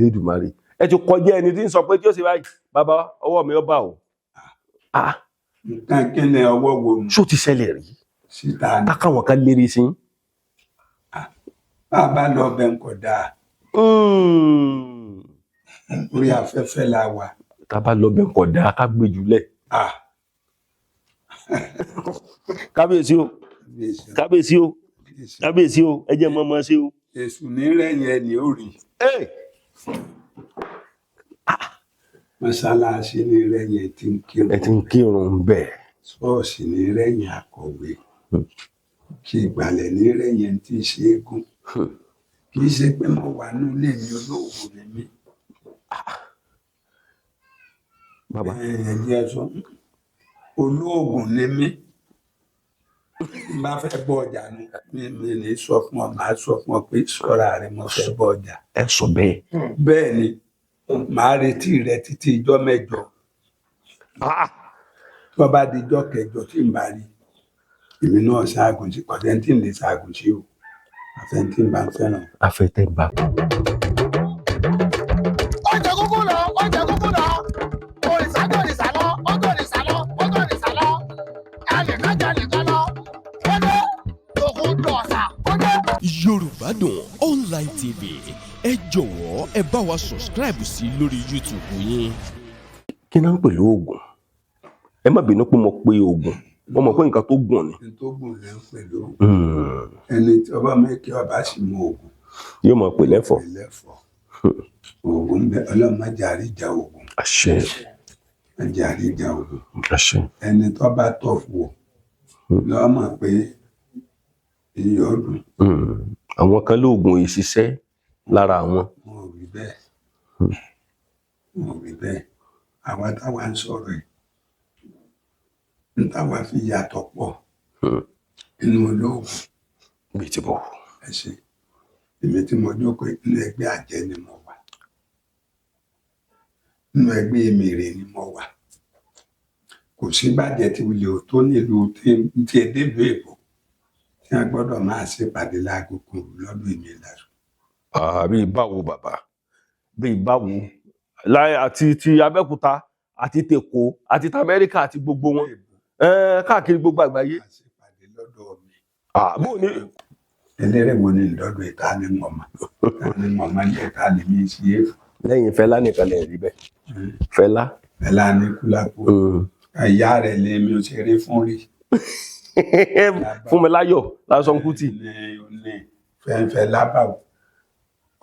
Elédùmarè, ẹ ti kọjá ẹni tí ń sọ pé tí ó ṣe báyìí, bàbá, ọwọ́ mi ó bà ó. Ah, Nǹkan kí ni ọwọ́ wo nù? Ṣó ti ṣẹlẹ̀ rí? Síta ni. Káwọn kan lérí sí. Bá a bá lọ bẹ̀ ń kọ̀ dáa. Orí afẹ́fẹ́ la wà. Tá a bá lọ bẹ̀ kọ̀ dáa, ká gbé jùlẹ̀. Ah. Kábíyèsí o! Kábíyèsí o! Kábíyèsí o! Kábíyèsí o! Kábíyèsí o, ẹ jẹ́ mọ́ mọ́ sí o. Èṣù ní rẹ̀yìn ẹni ó rí. Hey! Mọ́sálásí ní rẹ̀yìn tí ń kírun. Ẹ ti ń kírun bẹ́ẹ̀. Ṣọ́ọ̀ṣì ní rẹ̀yìn akọ̀wé. Kí ìgbàlẹ̀ ní rẹ̀yìn tí ń ṣe égún. Kì í ṣe pé mo wà nílé mi, olóògùn ni mí. Bàbá. Ẹ̀jẹ̀ sọ, olóògùn ni mí. Bí n bá fẹ́ bọ́ ọjà ni mi ní sọ fún ọ, màá sọ fún ọ pé ṣọ́ra rẹ, mo fẹ́ bọ́ ọjà. Ẹ sọ bẹ́ẹ̀. Bẹ́ẹ̀ ni, màá retí rẹ títí ijọ́ 8. Ah! Tó bá di ijọ́ kẹjọ tí n bá rí, èmi náà ṣaagùn sí kọ̀sẹ́ntì lè ṣaagùn sí o, àfẹntí n bá ń fẹ́ràn. Afẹ́tẹ́ bá. Ó jẹ kúkú lọ, ó jẹ kúkú lọ, òrìṣà gòrìṣà lọ, ó gòrìṣà lọ, ó gòrìṣà lọ, ẹnìkan jẹ nìkan lọ, ó dé òkun dọ̀sà, ó dé. Yorùbá Dùn Online TV, ẹ jọ̀wọ́, ẹ bá wa subscribe sí lórí YouTube yín. Kí náà ń pè lóògùn? Ẹ má bínú pé mo pe oògùn, mo mọ̀ pé nǹkan tó gùn ni. Ní tó gùn lẹ́ ń pè lóògùn. Ẹni tí ọba mẹ́kẹ́ ọba sì mú oògùn. Yóò máa pè lẹ́fọ̀ọ́. Ẹlẹ́fọ̀ọ́ oògùn bẹ. Ọlọ́run má jẹ́ àríjà oògùn. Àṣẹ. Má jẹ́ àríjà oògùn. Àṣẹ. Ẹni tó bá tọ̀ wò lọ́ mọ̀ pé iyọ̀ dùn. Àwọn kan lóògùn yìí ṣiṣẹ́ lára àwọn. Wọn ò rí bẹ́ẹ̀, wọn ò rí bẹ́ẹ̀. Àwa táwa ń sọ̀rọ̀ yìí, ń táwa fi yàtọ̀ pọ̀ nínú olóògùn. Bíi ti bọ̀. Ẹ ṣe, èmi tí mo jókòó, nínú ẹgbẹ́ àjẹ́ ni mo wà, nínú ẹgbẹ́ èmèrè ni mo wà. Kò sí bàjẹ́ tí wulẹ̀ ò tó nílùú tí ẹ délùú èbó tí a gbọ́dọ̀ máa ṣèpàdé láago kan òru lọ́dún èmi lásán. Bíi báwo, bàbá? Bíi báwo? Láì àti ti Abẹ́òkúta àti tèkó àti ti Amẹ́ríkà àti gbogbo wọn káàkiri gbogbo àgbáyé. Máa ṣèpàdé lọ́dọ̀ mi. Ah, bó ni. Eléré wo ni lọ́dọ̀ ìta ni mọ̀mọ́, ìta ni mọ̀mọ́ ní ìta ni mi ṣe é. Lẹ́yìn Fẹlá nìkan lè rí bẹ́ẹ̀, Fẹlá. Fẹlá ní Kúlápó, ìyá rẹ̀ lè mi ò ṣeré fún rí. Fúnmiláyọ̀ Lásán Kútì. Ní ní fẹ́ńfẹ́ lábàwò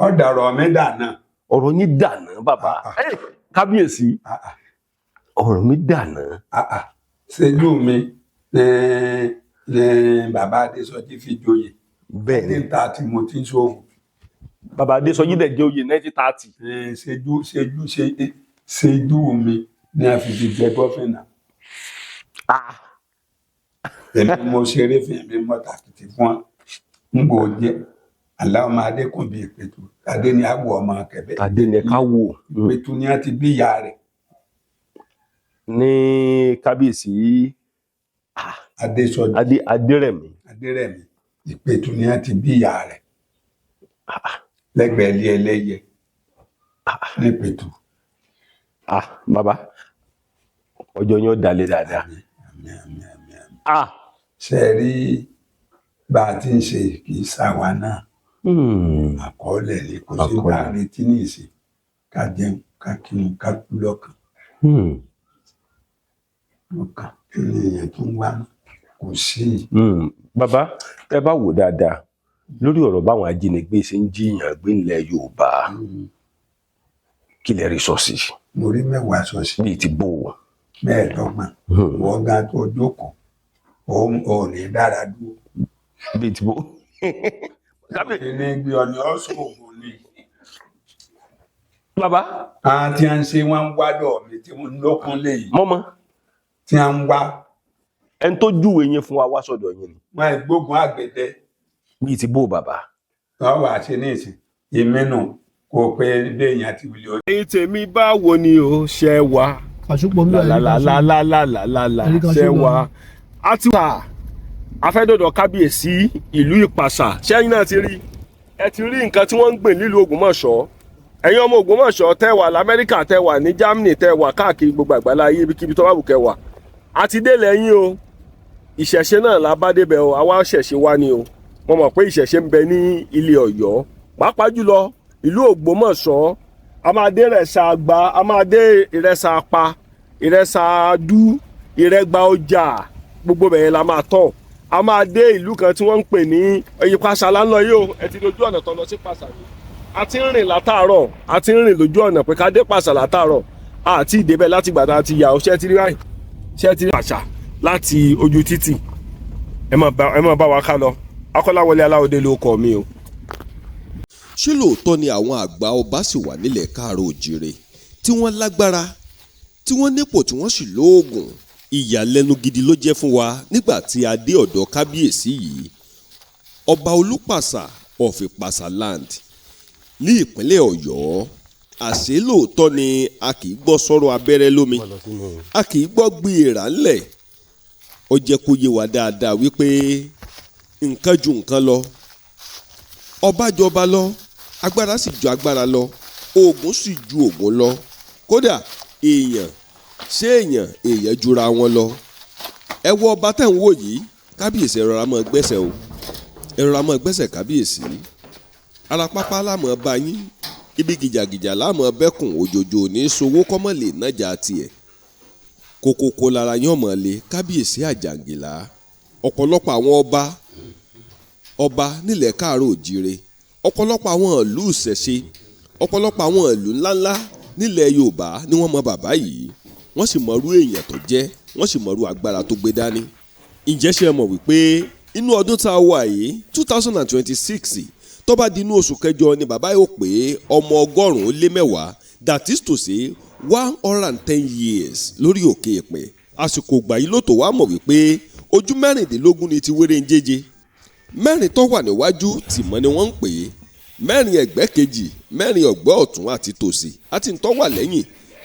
ọ̀dàrọ̀ mi dànà. Ọ̀rọ̀ yín dànà, bàbá. Ah. Kábíyèsí, ọ̀rọ̀ mi dànà. Ṣẹ́jú mi ní ní bàbá Adésọjí fi joyè. Bẹ́ẹ̀ ni. Níta tí mo ti ń ṣòwò. Bàbá Adésọjí dẹ̀ jẹ́ oyè 1930. Ṣẹ́jú ṣẹ́jú ṣẹ́jú mi ní a fi fi jẹ gọ́fìnà. Èmi mo ṣeré fún èmi mọ́tàkìtì fún wa n kò jẹ aláwọ̀ máa adékùn bíi ìpẹ̀tù adé ni àwọ̀ ọmọ kẹ̀bẹ́. Tàdé ni ká wò. Ìpẹ̀tù ni a ti bí ìyá rẹ̀. Ní kábíyèsí. Adésọjí. Adé Adérẹ̀mí. Adérẹ̀mí, ìpẹ̀tù ni a ti bí ìyá rẹ̀ lẹ́gbẹ̀ẹ́ ilé ẹlẹ́yẹ ní ìpẹ̀tù. Ah, bàbá, ọjọ́ yín ó dalẹ̀ dáadáa. Àmín, àmín, àmín, àmín, àmín. Ah. Ṣe é rí bá a ti ń ṣe, kì í ṣàwa náà. Àkọọ́lẹ̀ ni, kò sí Àkọọ́lẹ̀. bá a retí ní ìsìn, ká jẹun, ká kírun, ká kú lọ́kàn lọ́kàn. Kí ni èèyàn tó ń wá mọ́? Kò sí. Bàbá, tẹ́ bá wò dáadáa lórí ọ̀rọ̀ báwọn ajínigbé ṣe ń jíyàn gbé nílẹ̀ Yorùbá, kí lẹ rí sọ sí? Mo rí mẹ́wàá sọ sí. Bíi ti bò ó. 25. Wọ́n gan tó jókòó, ò ní dára dúró. Bíi ti bò ó. Ní gbé ọ̀nà ọ̀sùn ògùn ni. Bàbá. Àwọn tí a ń ṣe, wọ́n ń wá dọ̀ mí tí wọ́n ń lókun léyìí. Mọ́mọ́. Tí a ń wá. Ẹni tó júwe yín fún wa wá sọ́dọ̀ yín ni. Wọ́n ẹ̀ gbógun àgbẹ̀dẹ. Bíi ti bò ó, bàbá. Wọ́n wà ṣe ní ìsìn ìmínú kò pé béèyàn ti wuli. Ẹ̀yin tèmi, báwo ni o ṣe wà? Kàṣùpọ̀ ń bẹ̀. Lálálálálálálá. Ẹ̀rí kan ṣe ṣe wà á ti wà afẹ́dọ̀dọ̀ kábíyèsí ìlú Ìpàṣà. Ṣẹ́yìn náà ti rí, ẹ ti rí nǹkan tí wọ́n ń gbìn nílùú Ògbómọ̀ṣọ́. Ẹ̀yin ọmọ Ògbómọ̀ṣọ́ tẹ́ wà lamẹ́ríkà, tẹ́ wà ní Germany, tẹ́ wà káàkiri gbogbo àgbàlá ayé, ibikíbi tó bá wù kẹ́ wà, àti délẹ̀ yín o. Ìṣẹ̀ṣe náà la bá débẹ̀ o. Àwa ṣẹ̀ṣe wá ni o. Mo mọ̀ pé ìṣẹ̀ṣe ń bẹ ní ilé Ọ̀yọ́, pàápàá jùlọ ìlú Ògbómọ̀ṣọ́. A máa dé Ìrẹsà Àgbà, a máa dé Ìrẹsà Apá, Ìrẹsà Adú, Ìrẹgbà Ọjà, gbogbo bẹ̀yẹn la máa tọ̀. A máa dé ìlú kan tí wọ́n ń pè ní Ìpàṣà là ń lọ yìí o. Ẹ ti dojú ọ̀nà tó lọ sí Pàṣà yìí. A ti ń rìn látàárọ̀, a ti ń rìn lójú ọ̀nà pé ká dé Pàṣà látàárọ̀, àti ìdébẹ̀ láti gbàdá àti ìyà ọ̀ṣẹ́ ti rí báyìí, ṣé ti rí Pàṣà láti ojú títì. Ẹ máa bá wa ká lọ. Akọ́láwọlé Aláwọ̀dé ló kọ mi o. Ṣé lóòótọ́ ni àwọn àgbà ọba sì wà nílẹ̀ káàárọ̀ òjìrè tí wọ́n lágbára, tí wọ́n nípò, tí wọ́n sì lóògùn? Ìyàlẹ́nu gidi ló jẹ́ fún wa nígbà tí a dé ọ̀dọ̀ kábíyèsí yìí, Ọba Olúpàṣà of Ìpàṣà land ní ìpínlẹ̀ Ọ̀yọ́. Àṣé lóòótọ́ ni a kì í gbọ́ sọ̀rọ̀ abẹ́rẹ́ lómi, a kì í gbọ́ gbé èèrà ńlẹ̀. Ó jẹ́ kó yé wa dáadáa wípé nǹkan ju nǹkan lọ, ọba jọba lọ, agbára sì ju agbára lọ, oògùn sì ju oògùn lọ. Kódà èèyàn ṣé èèyàn, èèyàn jura wọn lọ. Ẹ wo ọba tẹ̀ ń wò yìí. Kábíyèsí, ẹ rọra máa gbẹ́sẹ̀ o, ẹ rọra máa gbẹ́sẹ̀, kábíyèsí. Ara pápá láàmú bá yín, ibi gìjàgìjà láàmú bẹ́kùn òjòjò ní sowó kọ́mọ̀ lè nájà tiẹ̀ kókókó lára yín ọmọ lè. Kábíyèsí Àjàǹgìlá, ọ̀pọ̀lọpọ̀ àwọn ọba ọba nílẹ̀ káàárọ̀ òjíire, ọ̀pọ̀lọpọ̀ àwọn ìlú ìṣẹ̀ṣe, ọ̀pọ̀lọpọ̀ àwọn ìlú ńláńlá nílẹ̀ Yorùbá ni wọ́n mọ bàbá yìí, wọ́n sì mọrú èèyàn tó jẹ́, wọ́n sì mọrú agbára tó gbé dání. Ǹjẹ́ ṣe mọ̀ wípé inú ọdún tá a wà yìí, 2026, tó bá di inú oṣù kẹjọ ni bàbá yóò pé ọmọ 110, that is to say 110 years lórí òkè èpẹ̀? Àsìkò ìgbà yìí ló tó wá mọ̀ wípé ojú 16 ni ti wéré ń jẹ́jẹ́. Mẹ́rin tó wà níwájú, tìmọ́ ni wọ́n ń pè é. Mẹ́rin ẹ̀gbẹ́ kejì, mẹ́rin ọ̀gbẹ́ ọ̀tún àti tòsì àti ntọ́ wà lẹ́yìn,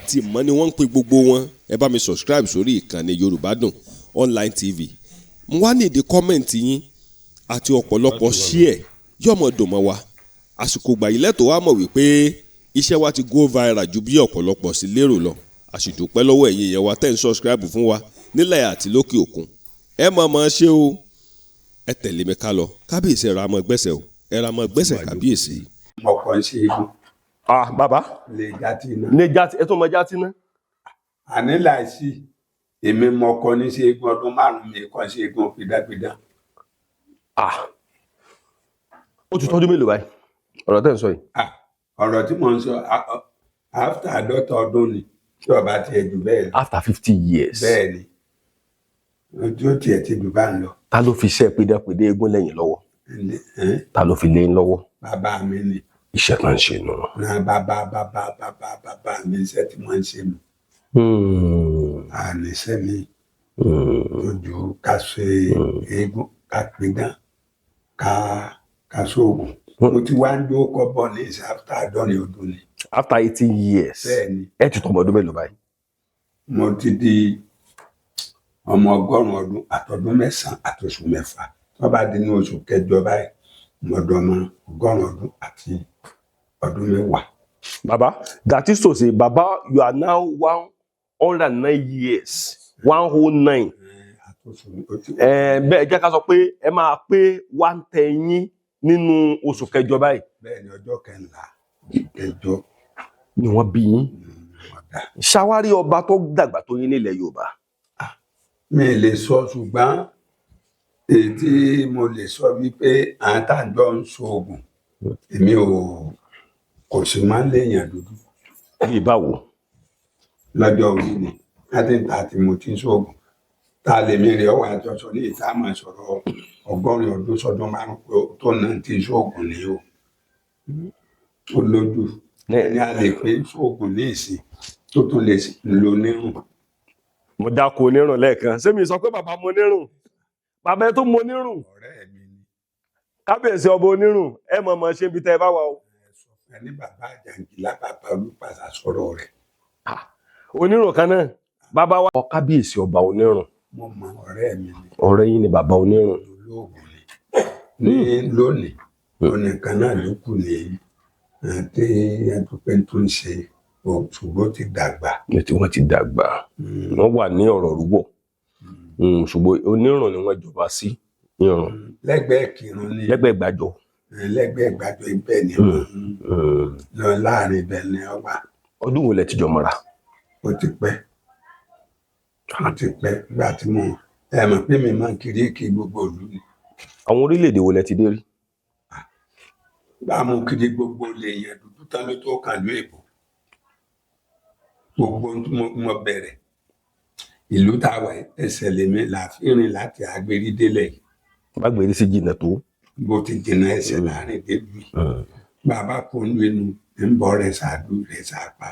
tìmọ́ ni wọ́n ń pè gbogbo wọn. Ẹ bá mi subscribe sórí ìkànnì Yorùbá Dùn Online TV. Mo wá ní ìdí comment yín àti ọ̀pọ̀lọpọ̀ share, yóò mọ̀ dùn mọ́ wa. Àsìkò ìgbà yìí lẹ́tọ̀ọ́ wá mọ̀ wípé iṣẹ́ wa ti go viral ju bí ọ̀pọ̀lọpọ̀ sí lérò lọ. A sì dúpẹ́ lọ́wọ́ ẹ̀yin èèyàn wa tẹ́ ń subscribe fún wa nílẹ̀ àti lókè òkun. Ẹ mọ̀ mọ̀ ṣe o. Ẹ tẹ̀lé mi ká lọ. Kábíyèsí, ẹ ra mọ́ gbẹ́sẹ̀ o, ẹ ra mọ́ gbẹ́sẹ̀, kábíyèsí. Mo kàn ń ṣe eégún. Ah, bàbá. Lè já tí iná. Ní játí, ẹ tó mọ játí ná. Àní láìsí èmi mo kọ́ ní ṣe eégún ọdún 5 mi kọ́ ṣe eégún pidánpidán. Ah, ó ti tọ́jú mélòó báyìí ọ̀rọ̀ tẹ́ ń sọ yìí? Ah, ọ̀rọ̀ tí mò ń sọ, after 50 ọdún ni, tí ọba tiẹ̀ jù bẹ́ẹ̀ lọ. After 50 years? Bẹ́ẹ̀ ni, ojú ó tiẹ̀ ti jù bá ń lọ. Ta ló fi iṣẹ́ pidánpidán eégún lẹ́yìn lọ́wọ́? Ta ló fi lé yín lọ́wọ́? Bàbá mi ni. Iṣẹ́ kan ń ṣe nù. Na bàbá bàbá bàbá bàbá mi, iṣẹ́ tí wọ́n ń ṣe nù. Àníṣe mi tó ju ká ṣe eégún, ká pidán, ká ṣoògùn. Mo ti wá ń dúró kọ́ bọ̀ ní ìṣe after 70 ọdún ni. After 18 years? Bẹ́ẹ̀ ni. Ẹ ti tọmọ ọdún mélòó báyìí? Mo ti di ọmọ 100 ọdún àtọdún 9 àtoṣù 6. Tó bá di ní oṣù kẹjọ báyìí, mo dọmọ 100 ọdún àti ọdún 10. Baba, that is to say, baba, you are now 109 years, 109. Àtoṣù ó ti Ẹ bẹ́ẹ̀, jẹ́ ká sọ pé ẹ máa pé 110 yín nínú oṣù kẹjọ báyìí. Bẹ́ẹ̀ ni, ọjọ́ kẹńlá oṣù kẹjọ. Ni wọ́n bí yín. Ọ̀dà. Ṣàwárí ọba tó dàgbà tó yín nílẹ̀ Yorùbá? Mi lè sọ, ṣùgbọ́n èyí tí mo lè sọ wípé àwọn tá à ń jọ ń ṣoògùn, èmi ò kò sí máa ń léèyàn dúdú. Bí báwo? Lọ́jọ́ orí ni láti ń ta àti mo ti ń ṣoògùn, tá a lè mi rè ọwọ́ àjọsọ ní ìta máa sọ̀rọ̀ 80 ọdún sọdún 5 pé tó náà ti ń ṣoògùn ní o. Ó lójú ẹni a lè pé ṣoògùn ní ìsìn tó tún lè lo nírùn. Mo dáko onírùn lẹ́ẹ̀kan. Ṣé mi sọ pé bàbá mo nírùn? Bàbá ẹ tó mo nírùn. Ọ̀rẹ́ mi ni. Kábíyèsí ọba onírùn, ẹ mọ̀ mọ̀ ṣe ibi tẹ́ ẹ bá wà o. Ẹ sọ fún ẹ ní bàbá Àjàǹgìlá, bàbá Olúpàṣà, sọ̀rọ̀ rẹ̀. Onírùn kan náà bàbá wa. Kábíyèsí ọba onírùn. Mo mọ, ọ̀rẹ́ mi ni. Ọ̀rẹ́ yín ni bàbá onírùn. Olóògùn ni. Ní lónìí, onìkan náà ló kù ní. Àti ẹdúpẹ́ tó ń ṣe, ṣùgbọ́n ó ti dàgbà. Tí wọ́n ti dàgbà, wọ́n wà ní ọ̀rọ̀ rúbọ̀, ṣùgbọ́n onírùn ni wọ́n jọba sí ìrùn. Lẹ́gbẹ̀ẹ́ Kírun ni. Lẹ́gbẹ̀ẹ́ Gbàjọ. Lẹ́gbẹ̀ẹ́ Gbàjọ, ibẹ̀ ni wọ́n lọ, láàrin ibẹ̀ ni ọ wà. Ọdún wo lẹ ti jọ mọ́ra? Ó ti pẹ́, ó ti pẹ́. Nígbà tí mo ẹ mọ̀ pé mi máa ń kiri kí gbogbo ìlú ni. Àwọn orílẹ̀-èdè wo lẹ ti dé rí? Bá mo kiri gbogbo ilé yẹn dúdú tán ló tó kàn ló èbó. Gbogbo ohun tí mo bẹ̀rẹ̀ ìlú tá a wà yìí, ẹsẹ̀ lèmi là fi rìn láti Agbérí délẹ̀ yìí. Bágbèrè sí jìnnà tó. Bó ti jìnnà, ẹsẹ̀ láàrin débi bàbá kò ń lu inú ń bọ̀ rẹ̀ ṣáàdú rẹ̀ ṣàpá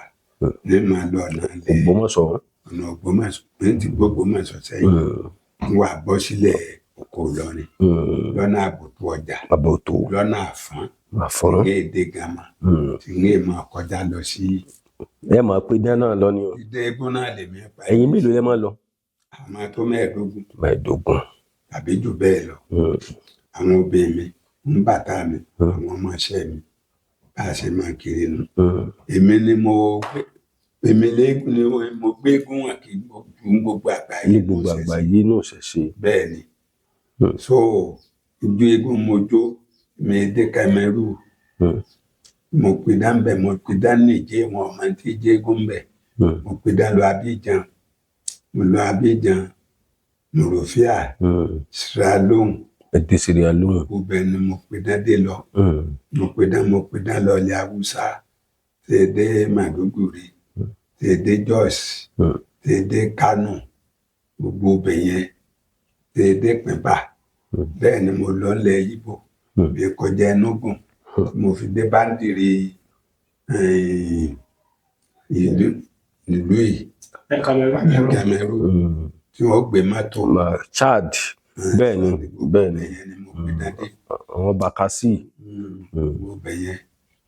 ní máa lọ ọ̀nà ilẹ̀. Ògbómọ̀ṣọ́. Ọ̀nà Ògbómọ̀ṣọ́ ní ti gbógbómọ̀ṣọ́ sẹ́yìn ń wà bọ́ sílẹ̀ oko Ìlọrin lọ́nà àbùtù ọjà. Bàbá òtó. Lọ́nà Àfọ́n. Àfọ́n. Ní èdè Gàmà tí ń máa kọjá lọ sí. Ẹ máa pé dáná lọ ni o. Ìdè eégún náà lèmi pa. Ẹ̀yin mélòó lẹ máa lọ? Àwọn tó 15. 15. Tàbí jù bẹ́ẹ̀ lọ. Àwọn obìnrin mi ń bàtà mi, àwọn ọmọọṣẹ́ mi, bá a ṣe máa kiri nu. Èmi ni mo gbé, èmi léégún ni mo gbé eégún hàn kí gbogbo àgbáyé. Ní gbogbo àgbáyé náà ṣẹ̀ṣẹ̀. Bẹ́ẹ̀ ni. So ijó eégún mo jó mi dé Cameroon. Mo pidán bẹ̀, mo pidán nìjẹ́ wọn ọmọ tí jẹ́ eégún bẹ̀. Mo pidán lọ Abidjan, mo lọ Abidjan, Monrovia, Sierra Leone. Ẹ dé Sierra Leone. Gbogbo ẹni mo pidán dé lọ. Mo pidán lọ ilẹ̀ Haúsá, tẹ dé Maiduguri, tẹ dé Jos, tẹ dé Kano, gbogbo ibẹ̀ yẹn, tẹ dé Pẹ̀bà. Bẹ́ẹ̀ ni mo lọ ilẹ̀ Ìgbò bí kọjá Enugu, mo fi dé báńdìrì ìlú yìí, Cameroon, tí wọ́n gbé mọ́tò. Chad, bẹ́ẹ̀ ni, bẹ́ẹ̀ ni. Yẹn ni mo pidán dé. Àwọn Bakassi. Gbogbo ibẹ̀ yẹn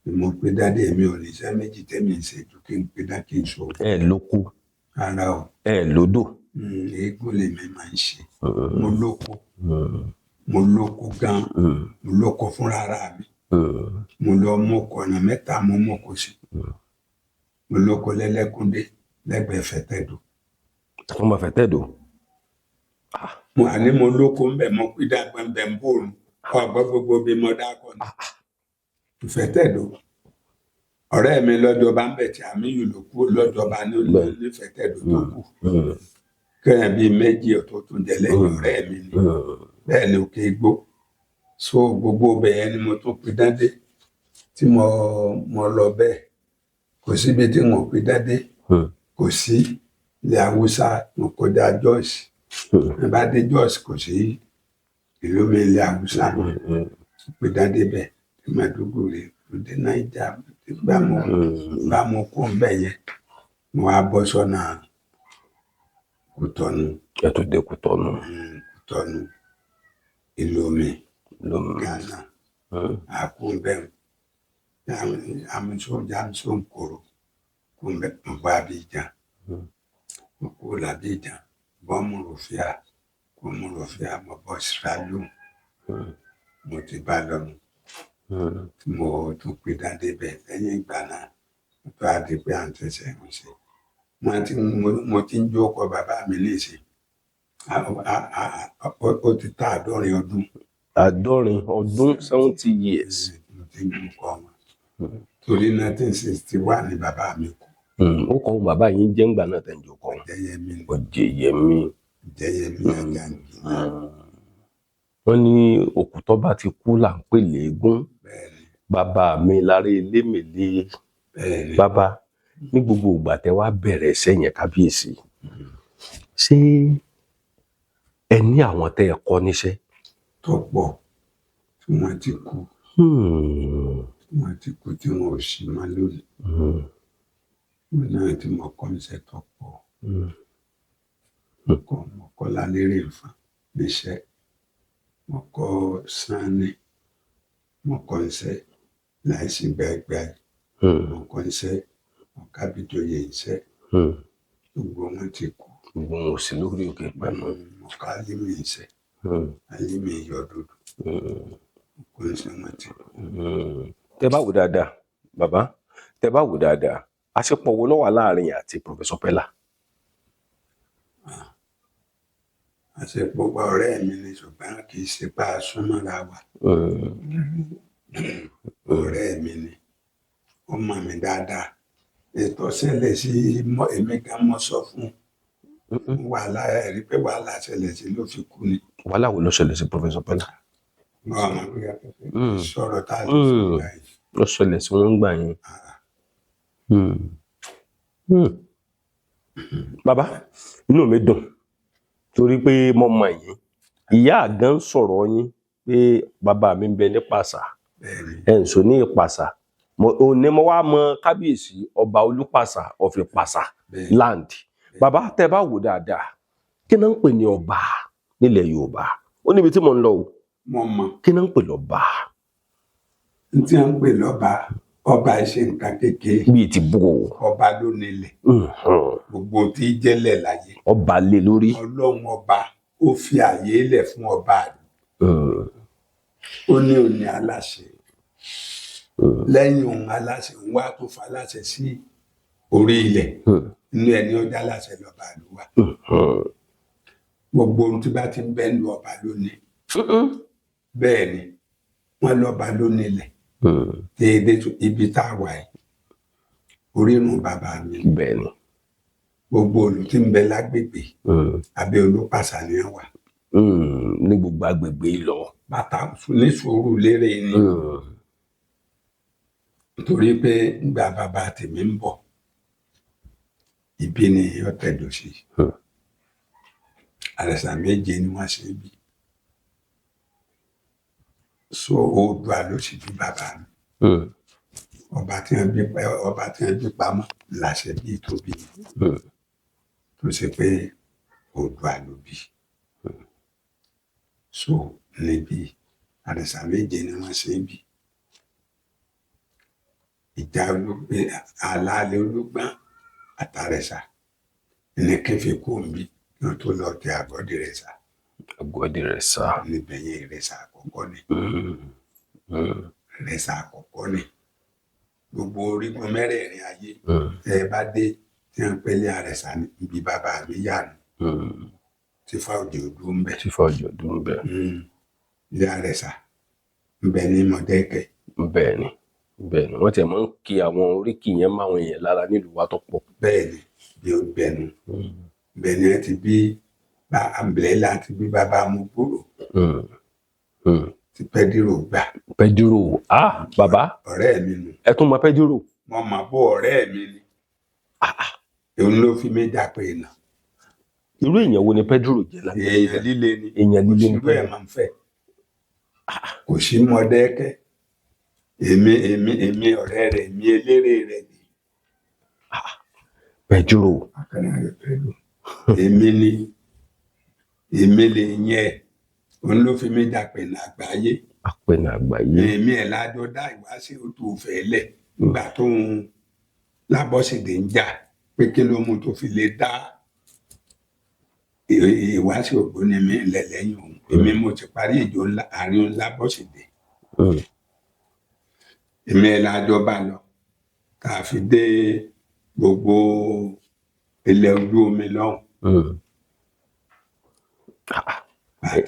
ni mo pidán dé. Mi ò ní iṣẹ́ méjì tẹ́mi ń ṣe ju kí n pidán, kí n ṣòwò. Ẹ lóko? Rárá o. Ẹ lódò? Eégún lèmi máa ń ṣe. Mo lóko, mo lóko gan, mo lóko fúnra ara mi. Mo lọ mọ́kọ ọ̀nà mẹ́ta, mo mọ́kọ sí. Mo lóko lẹ́lẹ́kúndé lẹ́gbẹ̀ẹ́ Fẹ̀tẹ̀dọ̀. Wọ́n máa Fẹ̀tẹ̀dọ̀. Mo àní mo lóko ń bẹ̀, mo pidán gbọ̀ngbẹ̀ ń bòrùn ọgbọ́n gbogbo bí mo dákọ̀ ní Fẹ̀tẹ̀dọ̀. Ọ̀rẹ́ mi lọ́jọba ń bẹ̀ tí àmì yìí ló kú lọ́jọba ní Fẹ̀tẹ̀dọ̀ tó kù kẹ́hìn bíi méjì ọ̀tọ̀ tó ń jẹ lẹ́yìn ọ̀rẹ́ mi ni. Bẹ́ẹ̀ ni òkè igbó. So gbogbo ibẹ̀ yẹn ni mo tún pidán dé tí mo lọ bẹ́ẹ̀. Kò síbi tí mo pidán dé, kò sí. Ilẹ̀ Haúsá, mo kọjá Jos. Ní bá dé Jos, kò sí ìlú mi ilẹ̀ Haúsá pidán dé bẹ́ẹ̀ tí Maiduguri, mo dé Naija. Bá mo kó ń bẹ̀ yẹn, mo wá bọ́ sọ́nà Kútọ́nù. Ẹ tó dé Kútọ́nù. Kútọ́nù, ìlú mi, Ghana, àkúnbẹ̀ àmúṣọ nkòrò kúnbẹ̀. Mo bá Abidjan, mo kó l'Abidjan, bọ́ Monrovia, kó Monrovia, mo bọ́ Sierra Leone. Mo ti bá lọ́nu tí mo tún pidán débẹ̀. Lẹ́yìn ìgbà náà, mo tó a di pé à ń tẹ̀sẹ̀ ń ṣe. Mo ti ń jókòó bàbá mi nísìn, ó ti tá 70 ọdún. 70 ọdún, 70 years. Mo ti ń jókòó wọn torí 1961 ni bàbá mi kú. Ó kọ́ bàbá yín jẹ́ ńgbà náà tẹ̀ ń jókòó. Jẹ́yẹmí ni. Ọ̀jẹ̀yẹmí. Jẹ́yẹmí Àjàǹgìlá. Wọ́n ní òkú tó bá ti kú là ń pè léégún. Bẹ́ẹ̀ni. Bàbá mi lára elémèlé. Bẹ́ẹ̀ni. Bàbá, ní gbogbo ìgbà tẹ́ wá bẹ̀rẹ̀ iṣẹ́ yẹn, kábíyèsí, ṣé ẹ ní àwọn tẹ́ ẹ kọ́ níṣẹ́? Tó pọ̀ tí wọ́n ti kú, tí wọ́n ti kú, tí wọ́n ò sí mọ́ lónìí. Wọn náà tí mo kọ́ níṣẹ́ tó pọ̀. Mo kọ́ Lálérè Nfọ̀n níṣẹ́, mo kọ́ Sanni, mo kọ́ níṣẹ́ láìsí gbàgbà, mo kọ́ níṣẹ́, mo kábídòye níṣẹ́. Gbogbo wọn ti kú. Gbogbo wọn ò sí lórí òkè pẹ̀lú. Mo kọ́ Álímì níṣẹ́, Álímì Iyọ̀dúdú, mo kọ́ níṣẹ́, wọn ti kú. Tẹ́ bá wò dáadáa Bàbá, tẹ bá wò dáadáa, àṣepọ̀ wo ló wà láàrin yín àti Professor Pella? Àṣepọ̀ wa, ọ̀rẹ́ mi ni, ṣùgbọ́n kì í ṣe pa súnmọ́ra wa. Ọ̀rẹ́ mi ni, ó mọ̀ mí dáadáa. Ètò ṣẹlẹ̀ sí mọ́ èmi gan mọ́ sọ fún wàhálà ẹ̀ rí pé wàhálà ṣẹlẹ̀ sí ló fi kú ni. Wàhálà wo ló ṣẹlẹ̀ sí Professor Pella? Wọ́n mọ̀ pé sọ̀rọ̀ tá a lè sọ báyìí. Ló ṣẹlẹ̀ sí wọn gbà yẹn. Bàbá, inú mi dùn torí pé mo mọ̀ yín. Ìyá àgán sọ̀rọ̀ yín pé bàbá mi ń bẹ ní Pàṣà, Bẹ́ẹ̀ni. ẹ̀ ń sọ ní Ìpàṣà. Òní mo wá mọ kábíyèsí ọba Olúpàṣà of Ìpàṣà Bẹ́ẹ̀ni. land. Bàbá, tẹ bá wò dáadáa, kí náà ń pè ní ọba nílẹ̀ Yorùbá? Ó níbi tí mò ń lọ o. Mo mọ̀. Kí náà ń pè lọ́ba? N tí wọ́n ń pè lọ́ba, ọba ṣe nǹkan kékeré. Bíi ti bú o. Ọba ló nílẹ̀, gbogbo tí í jẹ́lẹ̀ láyé. Ọba lé lórí. Ọlọ́run ọba ó fi àyè lẹ̀ fún ọba, ó ní òní aláṣẹ. Lẹ́yìn òun aláṣẹ, òun wá tó fa aláṣẹ sí orí ilẹ̀. Inú ẹni ọjà aláṣẹ lọ́ba ló wà. Gbogbo ohun tí bá ti ń bẹ́ lu ọba lónìí. Bẹ́ẹ̀ ni wọ́n lọ́ba ló nílẹ̀. Déédéé ibi tá a wà yìí, orírun bàbá mi. Bẹ́ẹ̀ ni. Gbogbo olù tí ń bẹ lágbègbè abẹ́ Olúpàṣà ni wọ́n wà. Ní gbogbo agbègbè ìlọ. Bàtà ní sùúrù lérè ni, torí pé ńgbà bàbá tèmi ń bọ̀, ibi ni ó tẹ̀dó sí. Àrẹ̀sà méje ni wọ́n ṣe bí. So Oòduà ló sì bí bàbá mi. Ọba tí wọ́n bí, ọba tí wọ́n bí pamọ́ làṣẹ bí tóbi, tó ṣe pé Oòduà ló bí. So níbi àrẹ̀sà méje ni wọ́n ṣe bí. Ìjà àlàálẹ̀ Olúgbọ́n àtàrẹ̀sà ní kí n fi kú òǹbí kí wọ́n tó lọ tẹ àgọ́dì rẹ̀ sà. Àgọ́dì rẹ̀ sà. Níbẹ̀ yẹn, ìrẹsà àkọ́kọ́ ni. Ìrẹsà àkọ́kọ́ ni. Gbogbo orígun mẹ́rẹ̀ẹ̀rin ayé, tẹ́ ẹ bá dé tí wọ́n ń pẹ́lẹ́ àrẹ̀sà níbi bàbá mi yà nù, tí fáwọ̀dì odò ń bẹ. Tí fáwọ̀dì odò ń bẹ. Ilé àrẹ̀sà ń bẹ ní Mọ̀dẹ́kẹ́. Bẹ́ẹ̀ ni, bẹ́ẹ̀ ni, wọ́n ti máa ń kí àwọn oríkì yẹn máwọn èèyàn lára nílùú wa tó pọ̀. Bẹ́ẹ̀ ni, bí ó bẹnu bẹ́ẹ̀ ni ẹ ti bí bá àmìlẹ́lá ti bí bàbá Amúgbòrò tí Pẹ́dírò gbà. Pẹ́dírò, ah bàbá. Ọ̀rẹ́ mi nù. Ẹ tún mọ Pẹ́dírò? Mo mọ̀ bó, ọ̀rẹ́ mi ni. Òun ló fi mí jà pé nà. Irú èèyàn wo ni Pẹ́dírò jẹ́ lábẹ́? Èèyàn líle ni. Èèyàn líle ni. Òṣìṣẹ́ ẹ̀ máa ń fẹ́. Kò sí Mọ̀dẹ́kẹ́. Èmi ọ̀rẹ́ rẹ̀, èmi eléré rẹ̀ ni. Pẹ́dírò. Akẹ́rẹ́ rẹ̀ pẹ̀lú. Èmi ni, èmi lè yẹn, òun ló fi mí jà pé nà àgbáyé. Àpẹnà àgbáyé. Èmi ẹ̀ lájọ dá ìwáṣẹ̀ òtún òfẹ́ lẹ̀ nígbà tó ń Lábọ́sídé ń jà pé kí ló mú tó fi lè dá ìwáṣẹ̀ ògbóni mi lẹ̀ lẹ́yìn òun. Èmi mo ti parí ìjọ àárín Lábọ́sídé. Èmi ẹ̀ lájọ bá lọ tá a fi dé gbogbo ilẹ̀ ojú omi lọ́hùn.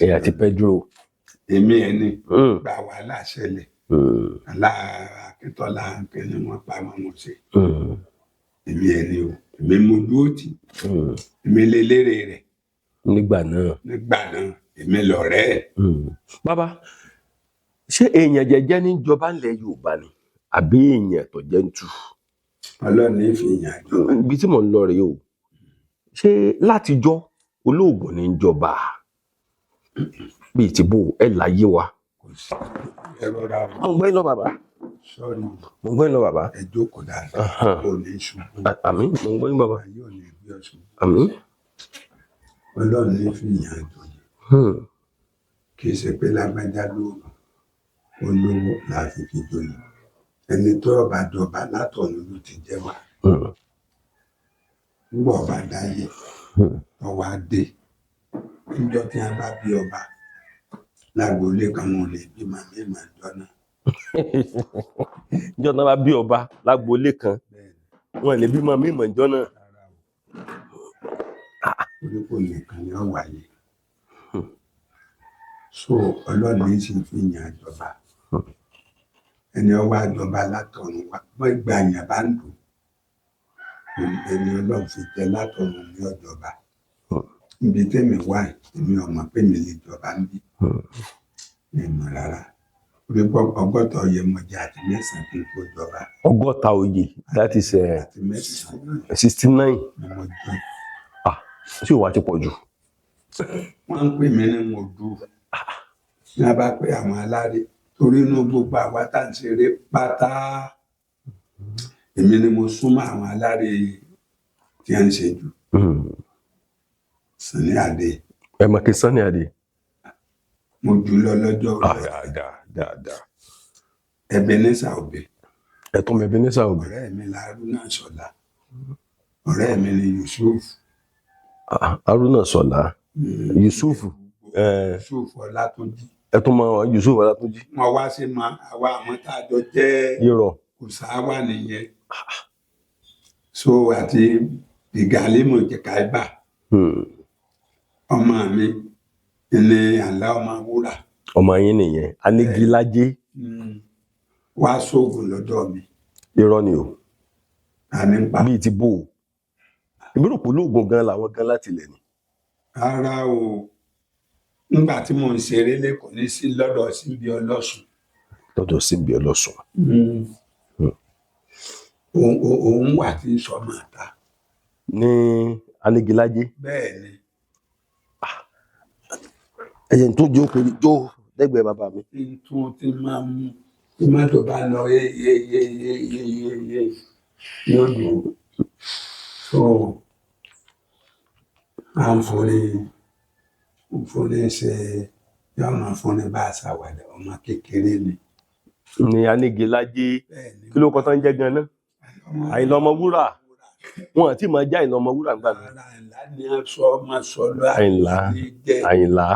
Ẹ àti Pẹ́dírò. Èmi ẹ̀ ní gba wàhálà ṣẹlẹ̀ alá Akíntọ́lá kí ni wọ́n pa wọn ṣe. Èmi ẹ̀ ní o, èmi mo dúró tì, èmi lélẹ́rẹ̀ rẹ̀. Nígbà náà. Nígbà náà, èmi lọ̀rẹ́ ẹ̀. Bàbá, ṣé èèyàn jẹ́jẹ́ níjọba ńlẹ̀ Yorùbá ni àbí èèyàn tó jẹ́ ń tù? Ọlọ́run ní fi yàn jọ. Ibi tí mò ń lọ rèé o. Ṣé látijọ́ olóògùn ní ń jọba bíi ti bò ẹ láyé wa? Kò sí, ẹ rọra o. Mo ń gbẹ́ lọ, bàbá. Sọ́ọ̀rì. Mo ń gbẹ́ lọ, bàbá. Ẹ jókòó dáadáa, kò ní ṣubú. Àmín, mo ń gbẹ́ yín, bàbá. Ayé ò ní gbé ọ ṣubú. Àmín. Ọlọ́run ní fi yàn jọ yìí. Kì í ṣe pé lágbájá lóògùn olówó la fi fi joyè. Ẹni tó ọba jọba látọ̀run ló ti jẹ́ wá. Nígbà ọba dáyé, ọwọ́ adé níjọ́ tí wọ́n bá bí ọba lágboolé kan, wọn ò lè bí màmí màjọ náà. Níjọ́ náà bá bí ọba lágboolé kan, Bẹ́ẹ̀ ni. wọn lè bímọ mímọ̀ níjọ́ náà. Rárá o, torí kò nìkan ni ó wáyé. So Ọlọ́run ní sì fi yàn àjọba. Ẹni ọwọ́ àjọba látọ̀run wá, bọ́ ìgbà yàn bá ń dùn, ẹni Ọlọ́run fi jẹ látọ̀run ní ọjọba. Níbi tẹ́mi wá yìí, èmi ò mọ̀ pé mi lè jọba ń bí. Mi mọ̀ rárá, torí pé 60 oyè mo jẹ àti 9 kí n tó jọba. 60 oyè, that is Àti 9. 69 Ni mo jẹ. Ah, tí ò wá ti pọ̀ jù. Wọ́n ń pè mí ní mo dù ní a bá pé àwọn aláré, torí inú gbogbo àwa tá à ń ṣeré pátá, èmi ni mo súnmọ́ àwọn aláré tí a ń ṣe jù. Sunny Adé. Ẹ mọ̀ kí Sunny Adé. Mo jù lọ lọ́jọ́ orí. Dáadáa dáadáa. Ebenezer Obey. Ẹ̀tọ́ mi Ebenezer Obey. Ọ̀rẹ́ mi la Haruna Sọlá, ọ̀rẹ́ mi ni Yusuf. Ah, Haruna Sọlá, Yusuf. Yusuf Ọlátúnjí. Ẹ̀tọ́ mọ Yusuf Ọlátúnjí. Wọn wá sí ma àwa àwọn tá a jọ jẹ́ Irọ́. Kò sáwà nìyẹn. So àti ìgàlímù jẹkàíbà. Ọmọ mi ní Àlá ọmọ wúrà. Ọmọ yín nìyẹn, Anigilájé. Wá sóògùn lọ́dọ̀ mi. Irọ́ ni o. Àní ń pa. Bíi ti bò ó, èmi rò pé olóògùn gan làwọn gan láti ilẹ̀ ni. Rárá o, nígbà tí mò ń ṣeré lẹ́kọ̀ọ́ ní sí lọ́dọ̀ síbi ọlọ́sùn. Lọ́dọ̀ síbi ọlọ́sùn. Òun wà tí ń sọ máa ta. Ní Anigilájé. Bẹ́ẹ̀ ni. Ẹ̀yẹ̀ tó jó pé jó lẹ́gbẹ̀ẹ́ bàbá mi. Tí n tún ti máa mú tí mọ́tò bá lọ yé yé yé yé yé yé yé yóò dùn. So à ń fúnni ń fúnni ṣe, yóò máa fúnni bá a ṣàwàdà, ọmọ kékeré ni. Ní Anigilájé. Bẹ́ẹ̀ ni. Kí ló kọ́ tán jẹ́ gan náà? Àyìnlá Ọmọwúrà, wọn àti máa já Àyìnlá Ọmọwúrà gbà mí. Ara ńlá ni a sọ ọmọ sọ lọ. Àyìnlá. Àti jẹ. Àyìnlá.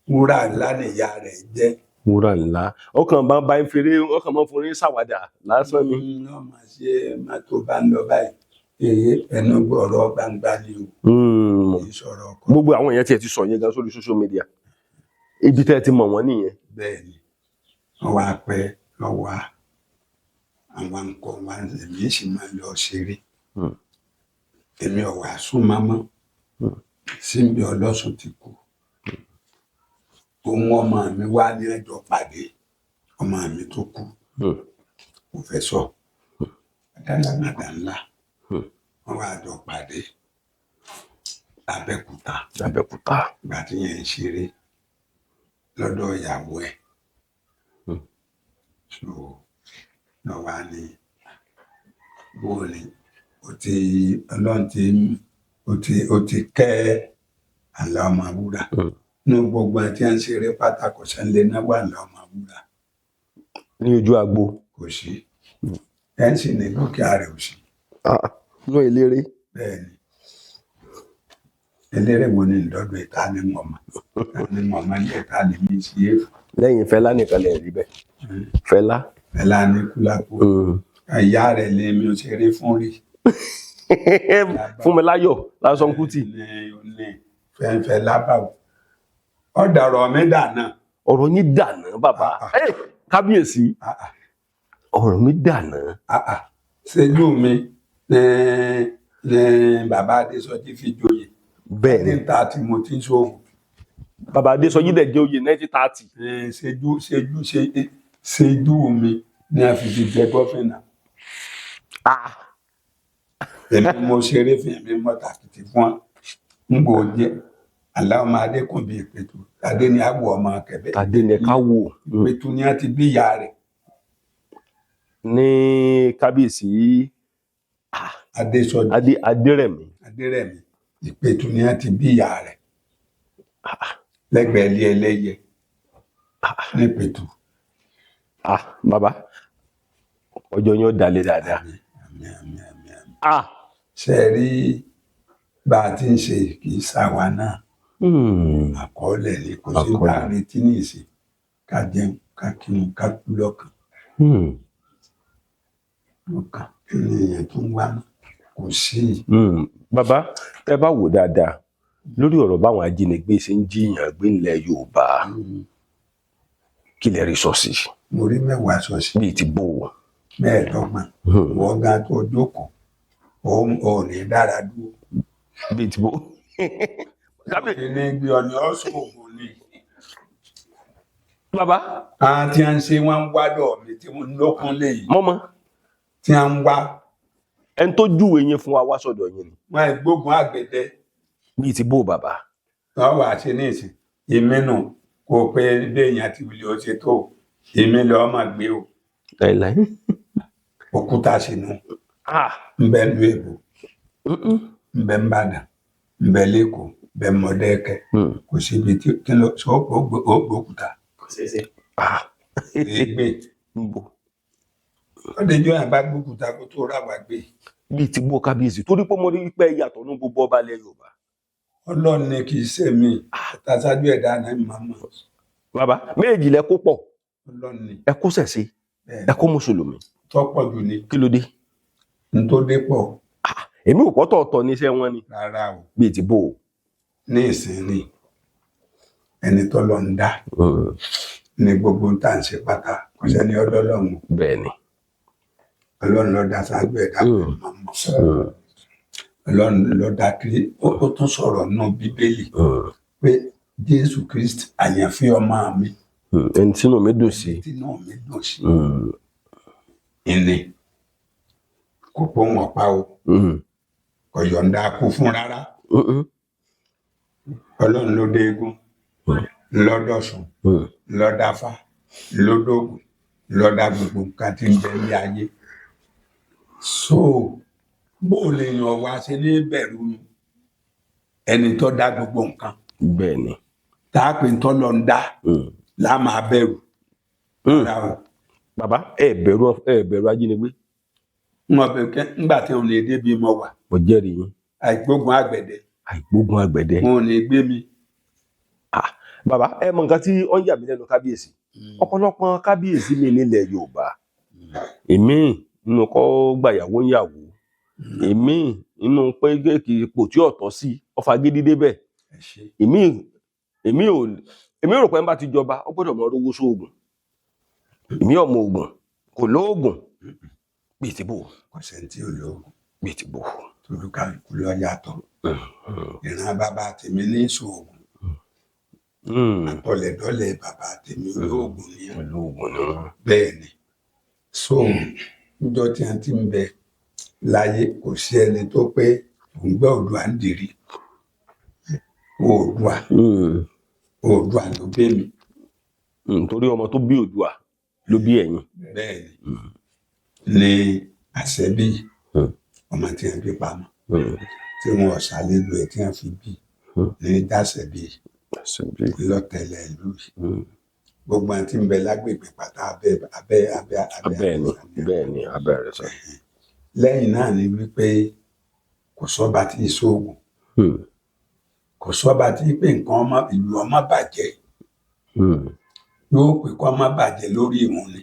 Wúrà ńlá nìyá rẹ̀ jẹ́. Wúrà ńlá, ọkàn bá ń bá ń feré, ọkàn máa ń forí ṣàwàdà lásán ni. Náà máa ṣe mọ́tò bá ń lọ báyìí, èyí ẹnu gbọ́rọ̀ gbangba ni o. Kì í sọ̀rọ̀ ọkọ. Gbogbo àwọn èèyàn tiẹ̀ ti sọ yẹn gan sórí social media, ibi tẹ́ ẹ ti mọ̀ wọ́n nìyẹn. Bẹ́ẹ̀ ni, wọ́n wá pẹ́ lọ́wọ́ àwọn nǹkan wa, èmi sì máa lọ ṣeré. Èmi ò wá súnmọ́ mọ́. Síbi ọlọ́sùn ti kú, òun ọmọ mi wá ní ẹjọ́ pàdé ọmọ mi tó kú. Pòfẹ́sọ̀ Àdàlá, wọ́n wá jọ pàdé l'Abẹ́òkúta. Abẹ́òkúta. Ìgbà tí yẹn ń ṣeré lọ́dọ̀ ìyàwó ẹ̀. So lọ wá ní bóòlì ó ti Ọlọ́run ti ó ti kẹ́ Àlá Ọmọwúrà. Ní gbogbo àti à ń ṣeré pátá, kò sẹ́ńlẹ̀ náà wà Àlá Ọmọwúrà. Ní ojú agbo. Kò sí, ẹ̀ ń sì ní dúkìá rẹ̀ ò sí. Ah, inú eléré. Bẹ́ẹ̀ ni, eléré wo ni ìdọ́dọ̀ ìta ni mo mọ̀, ta ni mo mọ̀ ní ìta ni mi ṣe é. Lẹ́yìn Fẹlá nìkan lè rí bẹ́ẹ̀, Fẹlá. Fẹlá ní Kúlápó, ìyá rẹ̀ lè mi ò ṣeré fún rí. Fúnmiláyọ̀ Lásán Kútì. Ní ní fẹ́ńfẹ́ lábàwò ọ̀dàrọ̀ mi dànà. Ọ̀rọ̀ yín dànà bàbá. Ah, Eh, kábíyèsí, ọ̀rọ̀ mi dànà. Ṣojú mi ní ní bàbá Adésọjí fi joyè. Bẹ́ẹ̀ ni. Níta tí mo ti ń ṣoògùn. Bàbá Adésọjí dẹ̀ jẹ́ oyè 1930. Ṣojú ṣojú ṣojú mi ní a fi fi jẹ gọ́fìnà. Èmi mo ṣeré fún èmi mo tàkìtì fún wa n kò jẹ Àlá ọmọ Adékùnbí Ìpẹ̀tù adé ni àwọ ọmọ kẹbẹ. Tàdé ni ká wò. Ìpẹ̀tù ni a ti bí ìyá rẹ̀. Ní kábíyèsí. Adésọjí. Adé Adérẹ̀mí. Adérẹ̀mí, Ìpẹ̀tù ni a ti bí ìyá rẹ̀ lẹ́gbẹ̀ẹ́ ilé ẹlẹ́yẹ ní Ìpẹ̀tù. Ah, bàbá, ọjọ́ yín ó dalẹ̀ dáadáa. Àmín, àmín, àmín, àmín, àmín. Ah. Ṣe é rí bá a ti ń ṣe, kì í ṣàwa náà. Àkọọ́lẹ̀ ni, kò sí Àkọọ́lẹ̀. bá a retí ní ìsìn. Ká jẹun, ká kírun, ká kú lọ́kàn lọ́kàn. Kí ni èèyàn tó ń wá mọ́? Kò sí. Bàbá, tẹ́ bá wò dáadáa lórí ọ̀rọ̀ báwọn ajínigbé ṣe ń jiyàn gbé nílẹ̀ Yorùbá, kí lẹ rí sọ sí? Mo rí mẹ́wàá sọ sí. Bíi ti bò ó. 25. Wọ́n gan tó jókòó, ò ní dára dúró. Bíi ti bò ó. Ní gbé ọ ní ọ̀sùn ògùn ni. Bàbá. Àwọn tí wọ́n ń ṣe wọ́n ń wádọ̀ mi tí wọ́n lókun léyìí. Mọ́mọ́. Tí wọ́n ń wá. Ẹni tó júwe yín fún wa wá sọ́dọ̀ yín ni. Wọ́n ẹ̀ gbógun àgbẹ̀dẹ. Bíi ti bò bàbá. Wọ́n wà ṣe ní ìsìn èmi nù kó pé béèyàn ti wulẹ̀ ó ṣe tó èmi lọ́ọ́ máa gbé o. Láìláì. Òkúta sínú. Nbẹ lu èbò, nbẹ nbàdàn, nbẹ lẹ́kọ̀ọ́, nbẹ Mọ̀dẹ́kẹ́. Kò síbi tí kí ló sọ ó gbókúta. Ègbè. Ó lè jọ àbá gbókúta kó tó rà wá gbé. Bíi ti bó kábíyèsí, torí pé mo rí pé yàtọ̀ ní gbogbo ọba ilẹ̀ Yorùbá. Ọlọ́run ni kì í ṣe mí, àtàṣájú ẹ̀dá náà màmá. Bàbá, méjì lẹ kó pọ̀. Ọlọ́run ni. Ẹ kó ṣẹ̀ṣe, ẹ kó mùsùlùmí. Tọ́pọ̀ jù ni. Kí ló dé? N tó dé pọ̀. Èmi ò pọ̀ tọ̀ọ̀tọ̀ ní iṣẹ́ wọn ni. Rárá o. Bíi ti bó o. Ní ìsìn ni ẹni tó lọ ń dá ní gbogbo tá à ń ṣe pátá, kò sẹ́ni ọ̀dọ̀ Ọlọ́run. Bẹ́ẹ̀ ni. Ọlọ́run ló dá ṣáájú ẹ̀dá mọ̀mọ́. Ọlọ́run ló dá kiri, ó tún sọ̀rọ̀ nínú Bíbélì pé Jésù Kristi àyànfẹ́ ọmọ mi. Ẹni tínú mi dùn sí. Ẹni tínú mi dùn sí. Ìní kò pọ̀ wọn pa o. Kò yọ̀ǹda kú fún rárá. Ọlọ́run ló dé eégún, lọ́dọ̀sùn, lọ́dáfá, lódògùn, lọ́dá gbogbo nǹkan tí ń bẹ ní ayé. So bó o lè yàn wá ṣe ní bẹ̀rù ẹni tó dá gbogbo nǹkan. Bẹ́ẹ̀ ni. Tá a pè ń tọ́ lọ ń dá lá máa bẹ̀rù. Bàbá, ẹ bẹ̀rù ajínigbé. Ngbà tí òun lè débi mo wà. Mo jẹ́rìí yín. Àìgbógun àgbẹ̀dẹ. Àìgbógun àgbẹ̀dẹ. Wọn ò ní gbé mi. Bàbá, ẹ mọ nǹkan tí ó ń yà mí lẹ́nu kábíyèsí. Ọ̀pọ̀lọpọ̀ kábíyèsí mi nílẹ̀ Yorùbá. Èmi nínú kọ́ gbàyàwó ń yàwó. Èmi nínú pé kí ipò tí ọ̀tọ̀ sí ọfà gidi débẹ̀. Èmi rò pé ń bá ti jọba, ó gbọ́dọ̀ mọ rówó sóògùn. Èmi ọmọ ògùn kò lóògùn. Bíi ti bò. Kò sẹ́ni tí ò lóògùn. Bíi ti bò. Tolúkàlùkù ló yàtọ̀. Ìran bàbá tèmi ní sóògùn. Àtọlẹ̀dọ́lẹ̀ bàbá tèmi olóògùn ni. Olóògùn ni wọn. Bẹ́ẹ̀ ni. So níjọ́ tí a ti ń bẹ láyé, kò sí ẹni tó pé òun gbọ́ Oòduà ń dìrí. Oòduà. Oòduà ló bí mi. Torí ọmọ tó bí Oòduà ló bí ẹ̀yin. Bẹ́ẹ̀ ni. Ní àṣẹ bí ọmọ tí a bí pamọ́ tí wọn ò ṣàlejò ẹ̀ tí wọn fi bí ní dáṣẹ bí lọ́tẹ̀lẹ̀ ìlú yìí. Gbogbo àti ń bẹ lágbègbè pátá abẹ́ abẹ́ abẹ́ abẹ́ ni. Bẹ́ẹ̀ ni, abẹ́ rẹ̀ sọ. Lẹ́yìn náà ni wípé kò sọ́ba tí ì sóògùn, kò sọ́ba tí pé nǹkan ọmọ ìlú ọmọ bàjẹ́, yóò pè kọ́ ọmọ bàjẹ́ lórí ìwọ̀n ni.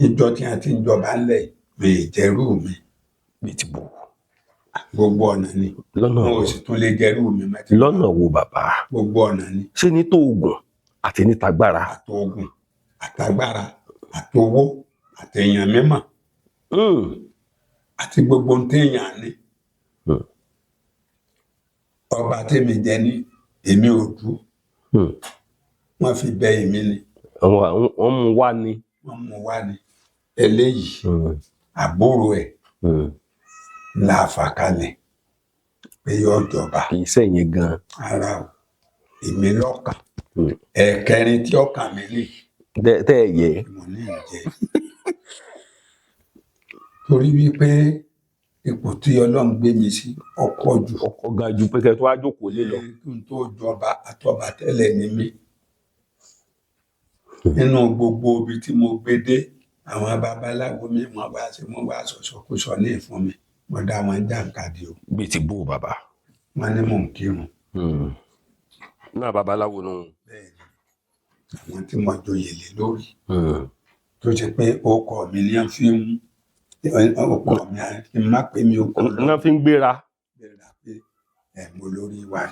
Ìjọ tí a ti ń jọba ńlẹ̀ mi ìjẹ́rú mi. Bíi ti bò. Gbogbo ọ̀nà ni. Lọ́nà wo? Wọn ò sì tún lè jẹ́rú mi mẹ́tí. Lọ́nà wo bàbá? Gbogbo ọ̀nà ni. Ṣé ní tóògùn àti ní tagbára? Àtòògùn, àtagbára, àtowó, àtẹ̀yàn mímọ̀. Àti gbogbo ohun téèyàn ní. Ọba tèmi jẹ ní èmi ò dú. Wọ́n fi bẹ èmi ni. Wọ́n mú wá ni. Wọ́n mú wá ni. Eléyìí àbúrò ẹ̀ la fà kalẹ̀ pé yóò jọba. Kì í sẹ́yìn gan. Ara o, èmi lọ́kàn. Ẹ̀kẹrin tí ọkàn mi lè. Tẹ́ ẹ yẹ. Mo ní ìjẹ. Torí wípé ipò tí Ọlọ́run gbé mi sí ọ̀pọ̀ jù. Ọkọ̀ ga ju pé kẹ́ tó wá jókòó lé lọ. Kí n tó jọba, àtọba tẹ́lẹ̀ ni mí. Nínú gbogbo ibi tí mo gbé dé, àwọn babaláwo mi wọ́n wá sí, wọ́n wá sọ̀sọ̀kúsọ ní ìfún mi. Mo dá wọn jàǹkadì o. Bíi ti bó bàbá. Wọ́n ní mò ń kírun. Náà babaláwo nù. Bẹ́ẹ̀ni. Àwọn tí mo joyè lé lórí tó ṣe pé orúkọ mi ni wọ́n fi ń orúkọ mi kí n má pè mí orúkọ lọ Náà fi ń gbéra. Gbéra pé ẹ̀ mo lórí wa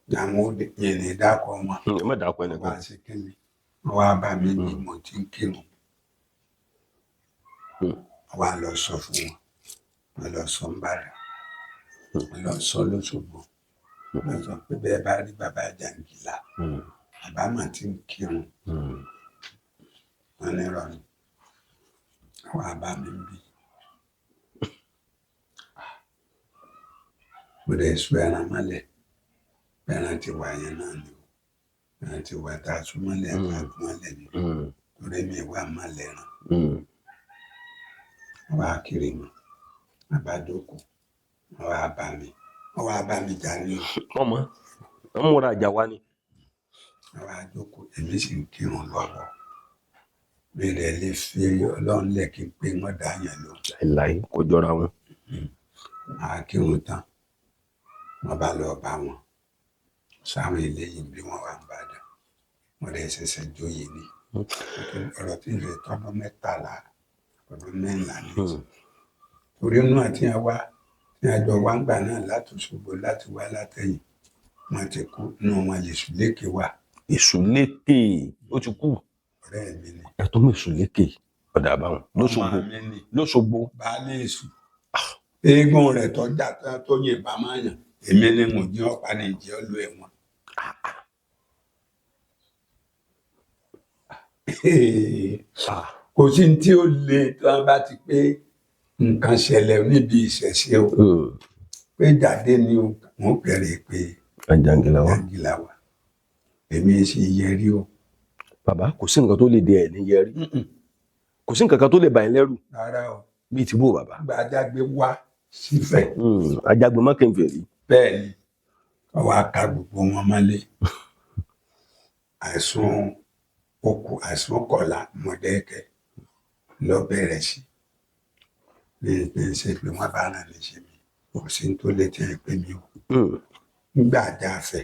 ni àwọn yẹn ní dákọ̀ wọn. Ẹ má dàpọ̀ ẹnìkan. Wá sí kíni, wọ́n wá bá mi bí mo ti ń kírun. Wọ́n wá lọ sọ fún wọn, wọ́n lọ sọ ń bàrà, wọ́n lọ sọ lọ́sọ̀gbọ̀, wọ́n sọ pé bẹ́ẹ̀ bá rí bàbá Jàǹgìlá, bàbá mà ti ń kírun. Wọ́n ní rọrùn, wọ́n wá bá mi bí. Mo dẹ̀ sọ ẹran mọ́lẹ̀, ẹran ti wà yẹn náà ni o, ẹran ti wà tá a sún mọ́lẹ̀, tá a gún mọ́lẹ̀ ni, torí mi wà mọ́lẹ̀ ẹran. Wọ́n wá kiri mọ́, bàbá jókòó, wọ́n wá bá mi, wọ́n wá bá mi jà ní o. Wọ́n mọ̀ wọ́n múra àjà wa ni. Wọ́n wá jókòó, èmi sì ń kírun lọ́wọ́. Mi rẹ̀ lè fi Ọlọ́run lẹ̀ kí n pé wọ́n dá yẹn lọ. Láìláì kò jọra wọn. Màá kírun tán, wọ́n bá lọ bá wọn sáwọn eléyìí bí wọ́n wà ń bàdàn, wọ́n lè ṣẹ̀ṣẹ̀ jóyè ni. Ọ̀rọ̀ tí ń lè tọdún 13 ọdún 14 ní ìsìn. Torí inú àti àwa tí a jọ wá ń gbà náà láti Òṣogbo láti wá látẹ̀yìn, wọ́n ti kú inú wọn. Èṣù lékè wà. Èṣù lékè ó ti kú. Ọ̀rẹ́ mi ni. Ẹ tó mú Èṣù lékè ọ̀dà àbáwọn lóṣogbo. Ọmọ mi ni. Lóṣogbo. Baálé Èṣù, eégún rẹ̀ tọ́jà tó yìnbọn máa yàn, èmi ni mo jẹ́ ọ̀pá ní ìjẹ́ ọlú ẹ̀wọ̀n. Kò sí ní tí ó le tí wọ́n bá ti pé nǹkan ṣẹlẹ̀ níbi ìṣẹ̀ṣe o, pé jáde ni o, wọ́n bẹ̀rẹ̀ pé Àjàngìlá wa. Jàǹgìlá wa, èmi sì yẹrí o. Bàbá, kò sí nǹkan tó lè dé ẹ̀ ní yẹrí, kò sí nǹkan kan tó lè bà yín lẹ́rù. Rárá o. Bíi ti bó bàbá. Gbàjágbé wá sífẹ̀. Ajagun mọ́kànfẹ̀ rí. Bẹ́ẹ̀ ni, ọwọ́ aka gbogbo wọn mọ́lé, àìsùn okù àìsùn kọ̀la Mọ̀dẹ́kẹ́ lọ bẹ̀rẹ̀ sí ní ní ṣe pé wọ́n bá ràn ní ṣe mi, kò sí ní tó lè tiẹ̀ pé mi o. Nígbà àjàfẹ́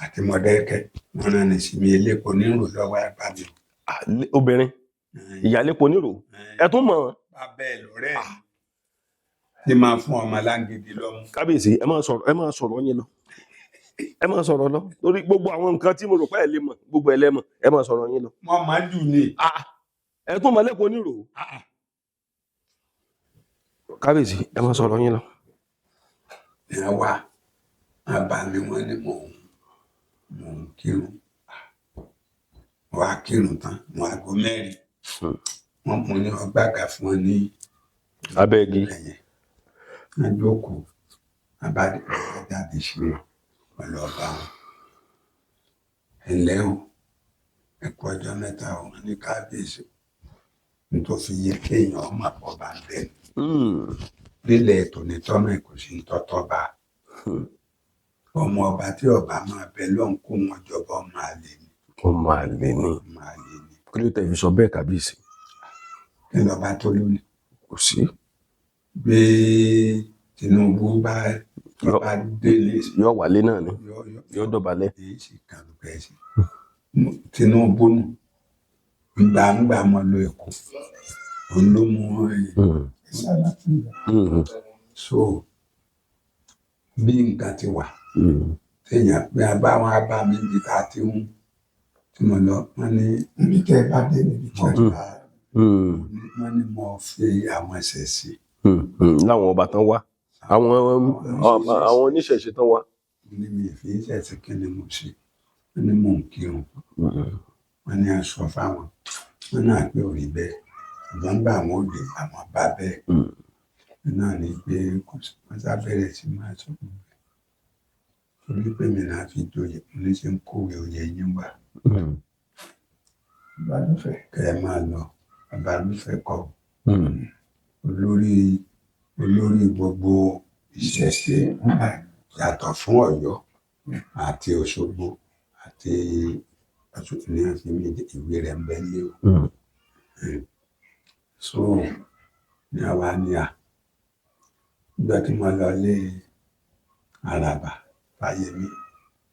àti Mọ̀dẹ́kẹ́ wọ́n rán ní sí mi, elépo nírò lọ́wọ́ àgbà mi. Obìnrin ìyálépo nírò, ẹ tún mọ̀ wọ́n. Bàbá ẹ̀ lọ́rẹ́ ẹ̀ ti máa fún ọmọ láǹgìdì lọ́mú. Kábíyèsí, ẹ máa sọ̀rọ̀, ẹ máa sọ̀rọ̀ yín lọ, ẹ máa sọ̀rọ̀ lọ, lórí gbogbo àwọn nǹkan tí mo rò pé ẹ lè mọ̀, gbogbo ẹ lẹ mọ̀, ẹ máa sọ̀rọ̀ yín lọ. Wọ́n máa jù ní. Ẹ tún mọ̀ lẹ́kọ̀ọ́ nírò. Kábíyèsí, ẹ máa sọ̀rọ̀ yín lọ. Ní wá bàbá mi, wọ́n ní mò ń kírun, wọ́n á kírun tán, wọ́n aago 4, wọ́n mú ní ọgbàgà fún wọn ní abẹ́ igi. Ẹ̀yẹn wọ́n jókòó, bàbá jáde sí wọn, wọ́n lọ bá wọn. Ẹ̀lẹ́ o, ẹ kú ọjọ́ mẹ́ta o. Wọ́n ní kábíyèsí, nítorí yẹ kéèyàn ọmọ àpọ̀ bá ń bẹ̀ lílẹ̀ tòní tọ́nà, kò sí ń tọ́tọ́ bá ọmọ ọba tí ọba máa bẹ lọ́n kó wọn jọba, ọmọ àlè ni. Ọmọ àlè ni. Ọmọ àlè ni. Kí ló tẹ̀ fi sọ bẹ́ẹ̀, kábíyèsí? Kí lọ́ba tó lónìí? Kò sí. Bí Tinubu bá bá délé, yóò wálé náà ni. Yọ yọ. Yóò dọ̀bálẹ̀. Èyí sì kàlù bẹ́ẹ̀ sí Tinubu nù ńgbà ńgbà mọ́ lọ Èkó, òun ló mú ẹ. So bí nǹkan ti wà, téèyàn pé a bá wọn bá mi bí tá a ti ń tí mo lọ, wọn ní Níbi tẹ́ ẹ bá dé níbi tí mo ẹ bá wọn ní mo fi àwọn ẹsẹ̀ sí. Láwọn ọba tán wá, àwọn oníṣẹ̀ṣe tán wá. Ní mi fi ṣẹ̀ṣẹ̀, kí ni mo ṣe? Wọn ní mò ń kírun. Wọn ní aṣọ fáwọn, wọn náà pé ò rí bẹ́ẹ̀, ṣùgbọ́n gbà àwọn òde àwọn bá bẹ́ẹ̀ náà ní pé kò sí. Wọn sábẹ́rẹ̀ sí máa sọ fún mi torí pé mi náà fi joyè, mo ní ṣe ń kówé oyè yín wá. Bá nífẹ̀ẹ́. Kẹ́ ẹ máa lọ, bàbá mi fẹ́ kọ́ olórí olórí gbogbo ìṣẹ̀ṣe yàtọ̀ fún Ọ̀yọ́ àti Òṣogbo àti Ọ̀ṣun ní àfi mi ìwé rẹ̀ ń bẹ lé o. So ní àwa ní à nígbà tí mo lọ lé Àràbà Fáyẹmí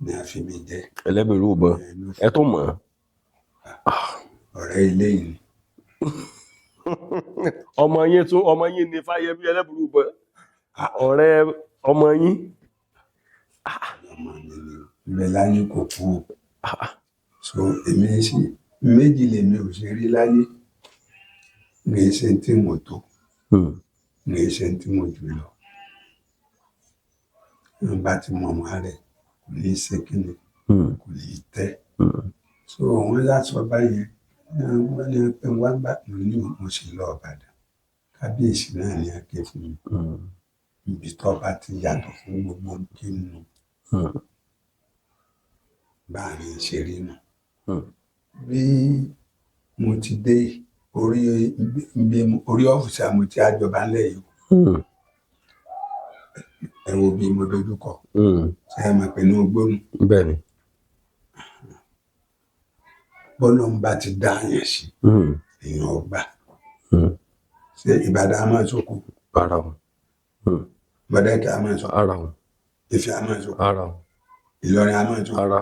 ní àfi mi jẹ. Ẹlẹ́bìrú ìbọn, ẹ tún mọ̀. Ọ̀rẹ́ ilé yìí ni. Ọmọ yín tún, ọmọ yín ní Fáyẹmí Ẹlẹ́bùrúbọn, ọ̀rẹ́ ọmọ yín. Ọmọ mi ni ibẹ̀ láyé, kò kú o. So èmi sì méjì lèmi ò ṣe rí láyé, ní ṣe tí mo tó, ní ṣe tí mo jù lọ. Nígbà tí mo mọ rẹ kò ní í ṣe kíni, kò ní í tẹ́. So wọ́n yà sọ báyẹn, wọ́n ní pé wọ́n gbà mo ní mo sì lọ Ìbàdàn. Kábíyèsí náà ní ake fún mi, ibi tó bá ti yàtọ̀ fún gbogbo kínú báàrin ṣe rí nù. Bí mo ti dé orí bí orí ọ́fíìsì àmọ́ tí àjọba ńlẹ̀ yìí, ẹ wo bí mo dojú kọ. Ṣe é mọ̀ pé inú gbónú? Bẹ́ẹ̀ni. Bọ́lá ń bá ti dá yẹn sí, èèyàn ọgbà. Ṣé Ìbàdàn a máa sọkò? Ara wọn. Mọ̀dẹ́kẹ́ a máa sọkò? Ara wọn. Ifẹ̀ a máa sọkò? Ara wọn. Ìlọrin a máa sọkò? Ara.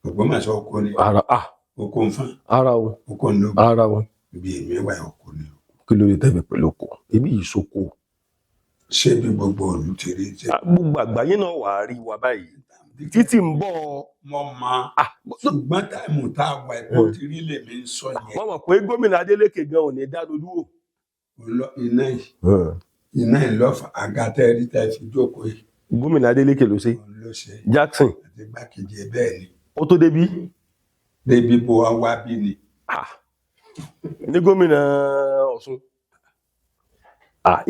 Ògbómọ̀ṣọ́ oko ni. Ara ah. Oko ń fọ́n. Ara wọn. Oko ń lóbi. Ara wọn. Ibi èmi wà, oko ni. Kí ló dé tẹ̀mí pẹ̀lú oko ibi yìí soko? Ṣé bí gbogbo òlù ti rí ṣe? Gbogbo àgbáyé náà wà á rí wa báyìí títí ń bọ̀. Mo mọ, ṣùgbọ́n time tá a wà ẹ̀kọ́ ti rí lèmi ń sọ yẹn. Wọ́n mọ̀ pé gómìnà Adeleke gan ò ní dá dúró. Iná yìí, iná yìí lọ́fà àga tẹ́ rí tẹ́ fi jókòó yìí. Gómìnà Adeleke ló ṣe. Òun ló ṣe. Jackson. Àti igbákejì ẹ̀, bẹ́ẹ̀ ni. Ó tó débí. Débi bó wa wá bí ni. Ní gómìnà Ọ̀ṣun.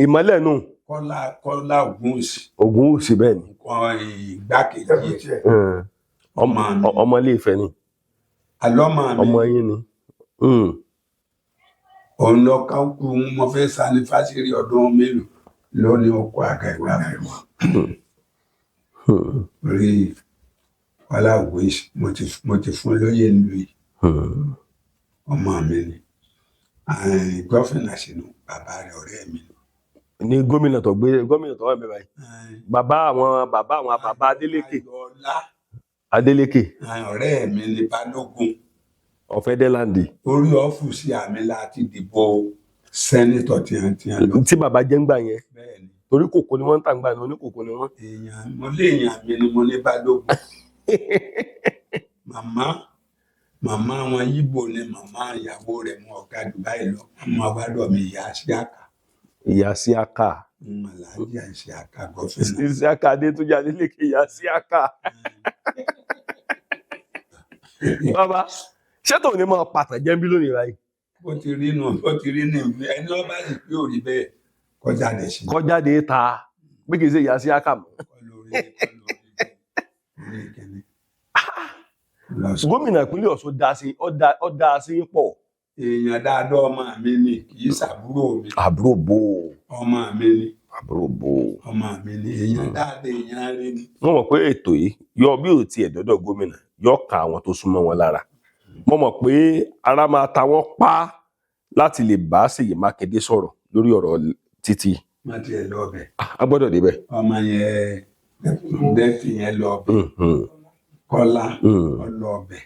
Ìmọ̀lẹ̀ nù. Kọ́lá Ògúnwùsì. Ògúnwùsì, bẹ́ẹ̀ ni. Nǹkan igbákejì ẹ̀. Ọmọ ọmọ ilé Ifẹ̀ ni. Àlọ́mọ mi. Ọmọ yín ni. Òun lọ ká kú, mo fẹ́ sanifásírì ọdún mélòó lónìí, ọkọ̀ àga ìwà fún rí Kọ́lá Ògúnwùsì. Mo ti fún lóyè nílùú yìí. Ọmọ mi ni governor sínú bàbá rẹ̀, ọ̀rẹ́ mi ni. Ní gómìnà tó gbé, gómìnà tó wà níbẹ̀ báyìí, bàbá àwọn bàbá àwọn bàbá Adeleke. Ayọ̀ọ́lá. Adeleke. Ọ̀rẹ́ mi ni Balógun. Ọ̀fẹ́dẹ́láńdì. Orí ọ́fíìsì àmì láti dìbò senator tiẹ̀tiẹ̀ lọ. Tí bàbá jẹ́ ń gbà yẹn. Bẹ́ẹ̀ ni. Torí kòkó ni wọ́n ń tà ń gbà ní oníkòkó ni wọ́n. Èèyàn mo lé, èèyàn mi ni mo ní Balógun. Màmá wọn Yíbò ni màmá ìyàwó rẹ̀, mú ọ̀gá Dubai lọ, ọmọ wádọ̀ mi, ìyá Síákà. Ìyá Síákà. Màlájà Síákà governor. Síákà Adétúnjì Adeleke, ìyá Síákà. Bàbá, ṣé tòun ní máa pàtàn jẹ́ ń bí lónìí báyìí? Bó ti rí nù, bó ti rí nù, ẹni ọba sì pé ò rí bẹ́ẹ̀, kọjá lè ṣe. Kọjáde ta bí kì í ṣe ìyá Síákà mọ́. Kọ́ lórí kọ́ lórí orí kìíní. Lọ sọ. Gómìnà ìpínlẹ̀ Ọ̀ṣun dá sí, ó dá sí pọ̀. Èèyàn dáadáa, ọmọ mi ni, kì í ṣàbúrò mi. Àbúrò bò ó. Ọmọ mi ni. Àbúrò bò ó. Ọmọ mi ni, èèyàn dáadáa, èèyàn rí ni. Wọ́n mọ̀ pé ètò yìí yọ bí ò tiẹ̀ dọ́dọ̀ gómìnà, yọ ka àwọn tó súnmọ́ wọn lára. Mo mọ̀ pé ara máa ta wọ́n pa láti lè bá Ṣèyí Mákindé sọ̀rọ̀ lórí ọ̀rọ̀ títí. Má tiẹ̀ lọ bẹ̀. A gbọ́dọ̀ débẹ̀. Ọmọ yẹn dẹ́tì yẹn lọ bẹ̀. Kọ́lá ọlọ́ọ̀bẹ̀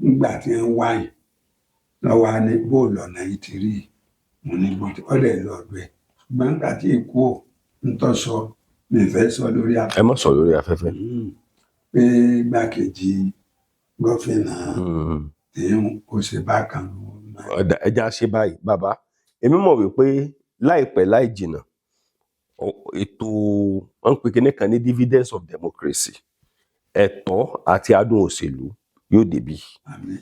nígbà tí wọ́n wáyìn lọ́wọ́ á ní bóòlù ọ̀nà yìí ti rí, mo ní bó ti ọ̀dẹ̀ lọ́ọ̀dọ̀ ẹ̀, ṣùgbọ́n nígbà tí èkó ò ń tọ́ sọ, mi fẹ́ sọ lórí Ẹ má sọ lórí afẹ́fẹ́. Pé igbákejì governor tí ó ṣe bákan. Ọ̀dà, ẹja ṣe báyìí. Bàbá, èmi mọ̀ wípé láìpẹ́ láì jìnnà, ètò wọn ń pè kinní kan ní dividends of democracy, ẹ̀tọ́ àti adùn òṣèlú yóò débí. Àmín.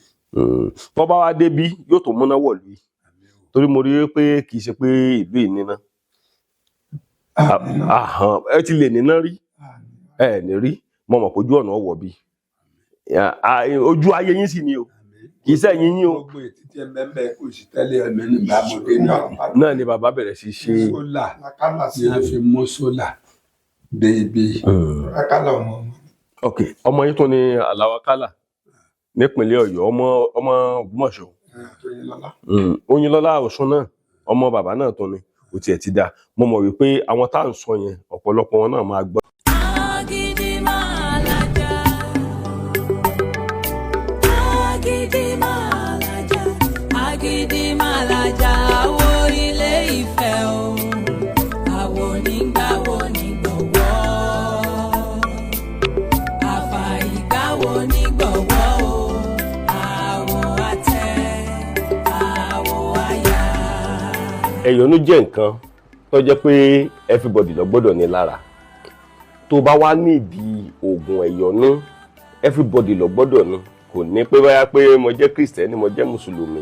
Tó bá wá débí, yóò tó múná wọ̀lú yìí, torí mo rí i pé kì í ṣe pé ìlú yìí níná. Ahàn, ẹ ti lè níná rí, ẹ ní rí. Mo mọ̀ pé ojú ọ̀nà ọ̀wọ̀ bí ojú ayé yín sì ni o, kì í sẹ́yìn yín o. Gbogbo ètí tí ẹ bẹ́ẹ̀ kò sí tẹ́lẹ̀, ẹ̀mí nígbà mo dé ní Náà ni bàbá bẹ̀rẹ̀ sí ṣe. Solar ni wọ́n fi mú solar dé ibi. Ok, ọmọ yín tún ní Àlàó Akálà nípínlẹ̀ Ọ̀yọ́, ọmọ Ògbómọ̀ṣọ́. Oyinlọ́lá Ọ̀ṣun náà, ọmọ bàbá náà tún ni. Ó tiẹ̀ ti dáa. Mo mọ̀ wípé àwọn tá à ń sọ yẹn, ọ̀pọ̀lọpọ̀ wọn náà máa gbọ́. Agídí máa lajà. Agídí. Ẹ̀yọ́nú jẹ́ nǹkan tó jẹ́ pé everybody ló gbọ́dọ̀ ní lára. Tó bá wá nídìí oògùn ẹ̀yọ́nú, everybody ló gbọ́dọ̀ ní. Kò ní pé báyà pé mo jẹ́ Kristẹni, mo jẹ́ Mùsùlùmí,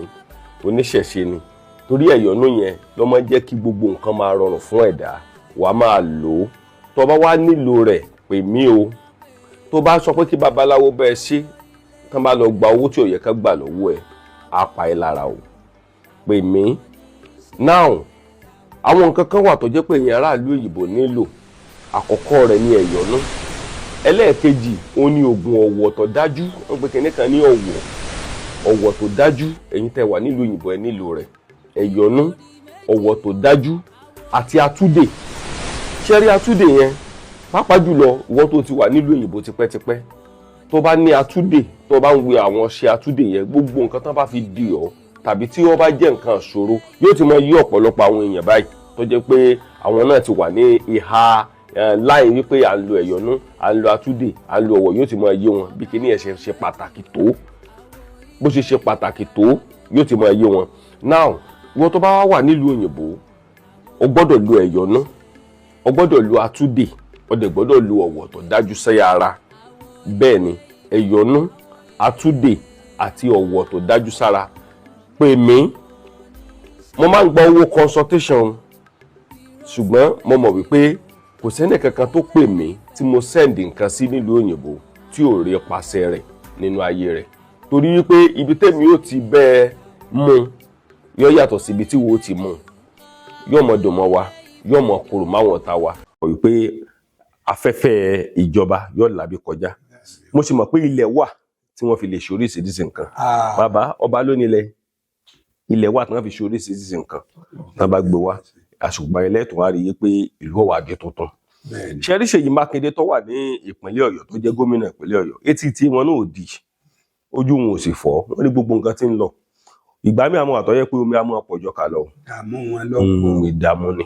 oníṣẹ̀ṣe ni. Torí ẹ̀yọ́nú yẹn ló máa ń jẹ́ kí gbogbo nǹkan máa rọrùn fún ẹ̀dá. Wàá máa lò ó. Tó bá wá nílò rẹ̀, pè mí o. Tó bá sọ pé kí babaláwo bẹ́ẹ̀ ṣe, tán bá lọ gba owó tí ò yẹ ká gbà lọ́wọ́ ẹ̀, á pa ẹ́ lára o. Pè mí now. Àwọn nǹkan kan wà tó jẹ́ pé èèyàn aráàlú òyìnbó nílò. Àkọ́kọ́ rẹ̀ ní ẹ̀yọ́nú. Ẹlẹ́ẹ̀kejì òun ni oògùn ọ̀wọ̀ tó dájú. Wọ́n pe kinní kan ní ọ̀wọ̀, ọ̀wọ̀ tó dájú. Ẹ̀yin tẹ́ wà nílùú òyìnbó, ẹ nílò rẹ̀. Ẹ̀yọ́nú, ọ̀wọ̀ tó dájú àti atúdè. Ṣẹ́rí atúdè yẹn, pàápàá jùlọ ìwọ tó ti wà nílùú òyìnbó tipẹ́tipẹ́, tó bá ní atúdè, tó bá ń wé àwọn ṣe atúdè yẹn, gbogbo nǹkan tó bá fi dì ọ́ tàbí tí wọ́n bá jẹ́ nǹkan ìṣòro, yóò ti mọ yí ọ̀pọ̀lọpọ̀ àwọn èèyàn báyìí tó jẹ́ pé àwọn náà ti wà ní ìhà láì wípé à ń lo ẹ̀yọ́nú, à ń lo atúdè, à ń lo ọ̀wọ̀, yóò ti mọ yé wọn bí kíní ẹ̀ ṣe ṣe pàtàkì tó. Bó ṣe ṣe pàtàkì tó, yóò ti mọ yé wọn. Now, ìwọ tó bá wà nílùú òyìnbó, o gbọ́dọ̀ lo ẹ̀yọ́nú, o gbọ́dọ̀ lo atúdè, o dẹ̀ gbọ́dọ̀ lo ọ̀wọ̀ tó dájú sẹ́yà ara. Bẹ́ẹ̀ ni, ẹ̀yọ́nú, atúdè àti ọ̀wọ̀ tó dájú sára. Pè mí. Mo máa ń gba owó consultation, ṣùgbọ́n mo mọ̀ wípé kò sẹ́ni kankan tó pè mí tí mo send nǹkan sí nílùú òyìnbó tí ò rí pàṣẹ rẹ̀ nínú ayé rẹ̀, torí wípé ibi tẹ́mi ò ti bẹ́ẹ̀ mú yóò yàtọ̀ sí ibi tí wo ti mú. Yóò mọ dùn mọ́ wa, yóò mọ kúrò máwọn ọ̀tá wa. Mọ̀ wípé afẹ́fẹ́ ìjọba yóò làbí kọjá. Mo sì mọ̀ pé ilẹ̀ wà tí wọ́n fi lè ṣe oríṣiríṣi nǹkan. Bàbá ọba ló nílẹ̀, ilẹ̀ wà tí wọ́n fi ṣe oríṣiríṣi nǹkan. Tí wọ́n bá gbé wá àṣùgbọ́n ẹlẹ́tùn wá rí i pé ìlú ọ̀wà dé tuntun. Ṣẹ́rí Ṣèyí Mákindé tó wà ní ìpínlẹ̀ Ọ̀yọ́, tó jẹ́ gómìnà ìpínlẹ̀ Ọ̀yọ́, etí tí wọn náà ò di, ojú wọn ò sì fọ́. Wọ́n ní gbogbo nǹkan tí ń lọ. Ìgbà mi àwọn àtọ́yẹ pé omi amú ọ̀pọ̀jọ kà lọ. Ìdààmú wọn lọ́pọ̀. Ìdààmú ni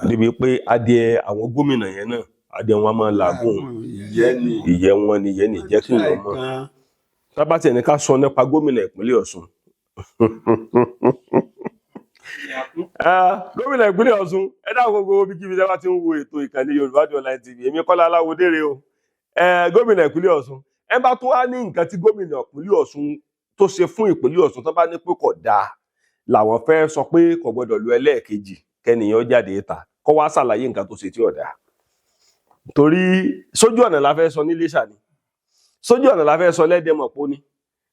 débi pé adìẹ àwọn gómìnà yẹn náà, adìẹ wọn máa làágùn. Ìyẹ́ ni. Ìyẹ́ wọn ni, ìyẹ́ ni jẹ́ kí èèyàn mọ̀. Tábà tiẹ̀ ní ká sọ nípa gómìnà ìpínlẹ̀ Ọ̀ṣun, gómìnà ìpínlẹ̀ Ọ̀ṣun, ẹ dáhùn gbogbo ibikíbi tí a bá ti ń wo ètò ìkànnì Yorùbá Dùn Online TV. Èmi Kọ́lá Aláwọ̀dére o. Gómìnà ìpínlẹ̀ Ọ̀ṣun, ẹ bá tó wá ní nǹkan tí gómìnà ìpínlẹ̀ Ọ̀ṣun tó ṣe fún ìpínlẹ̀ Ọ̀ṣun, tó bá ní pé kò dáa làwọn fẹ́ sọ pé kò gbọdọ̀ lu ẹlẹ́ẹ̀kejì, kẹ́nìyàn jáde ìta kó wá ṣàlàyé nǹkan tó ṣe tí ò dáa. Torí sójú ọ̀nà la fẹ́ sọ ní Iléṣà ni, sójú ọ̀nà la fẹ́ sọ lẹ́dẹ̀mọ̀pọ̀ ni,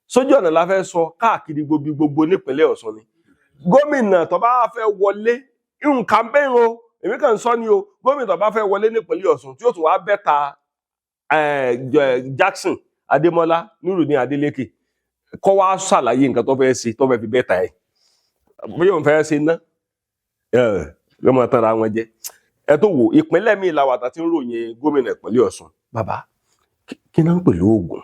sójú ọ̀nà la fẹ́ sọ káàkiri gbogbo gbogbo nípínlẹ̀ Ọ̀ṣun ni. Gómìnà tó bá fẹ́ wọlé nǹkan bẹ́ẹ̀ o, èmi kàn ń sọ ni o, gómìnà tó bá fẹ́ wọlé nípínlẹ̀ Ọ̀ṣun tí ó tún wá bẹ́ta Jackson Adémọ́lá Nurudeen Adélékè, kó wá ṣàlàyé nǹkan tó fẹ́ ṣe tó fẹ́ fi bẹ́ta ẹ̀. Bóyá òun fẹ́ ṣe ná yóò máa tanra wọn jẹ. Ẹ tó wò ìpínlẹ̀ míì la wà tá ti ń ròyìn gómìnà ìpínlẹ̀ Ọ̀ṣun. Bàbá, kí náà ń pè lóògùn?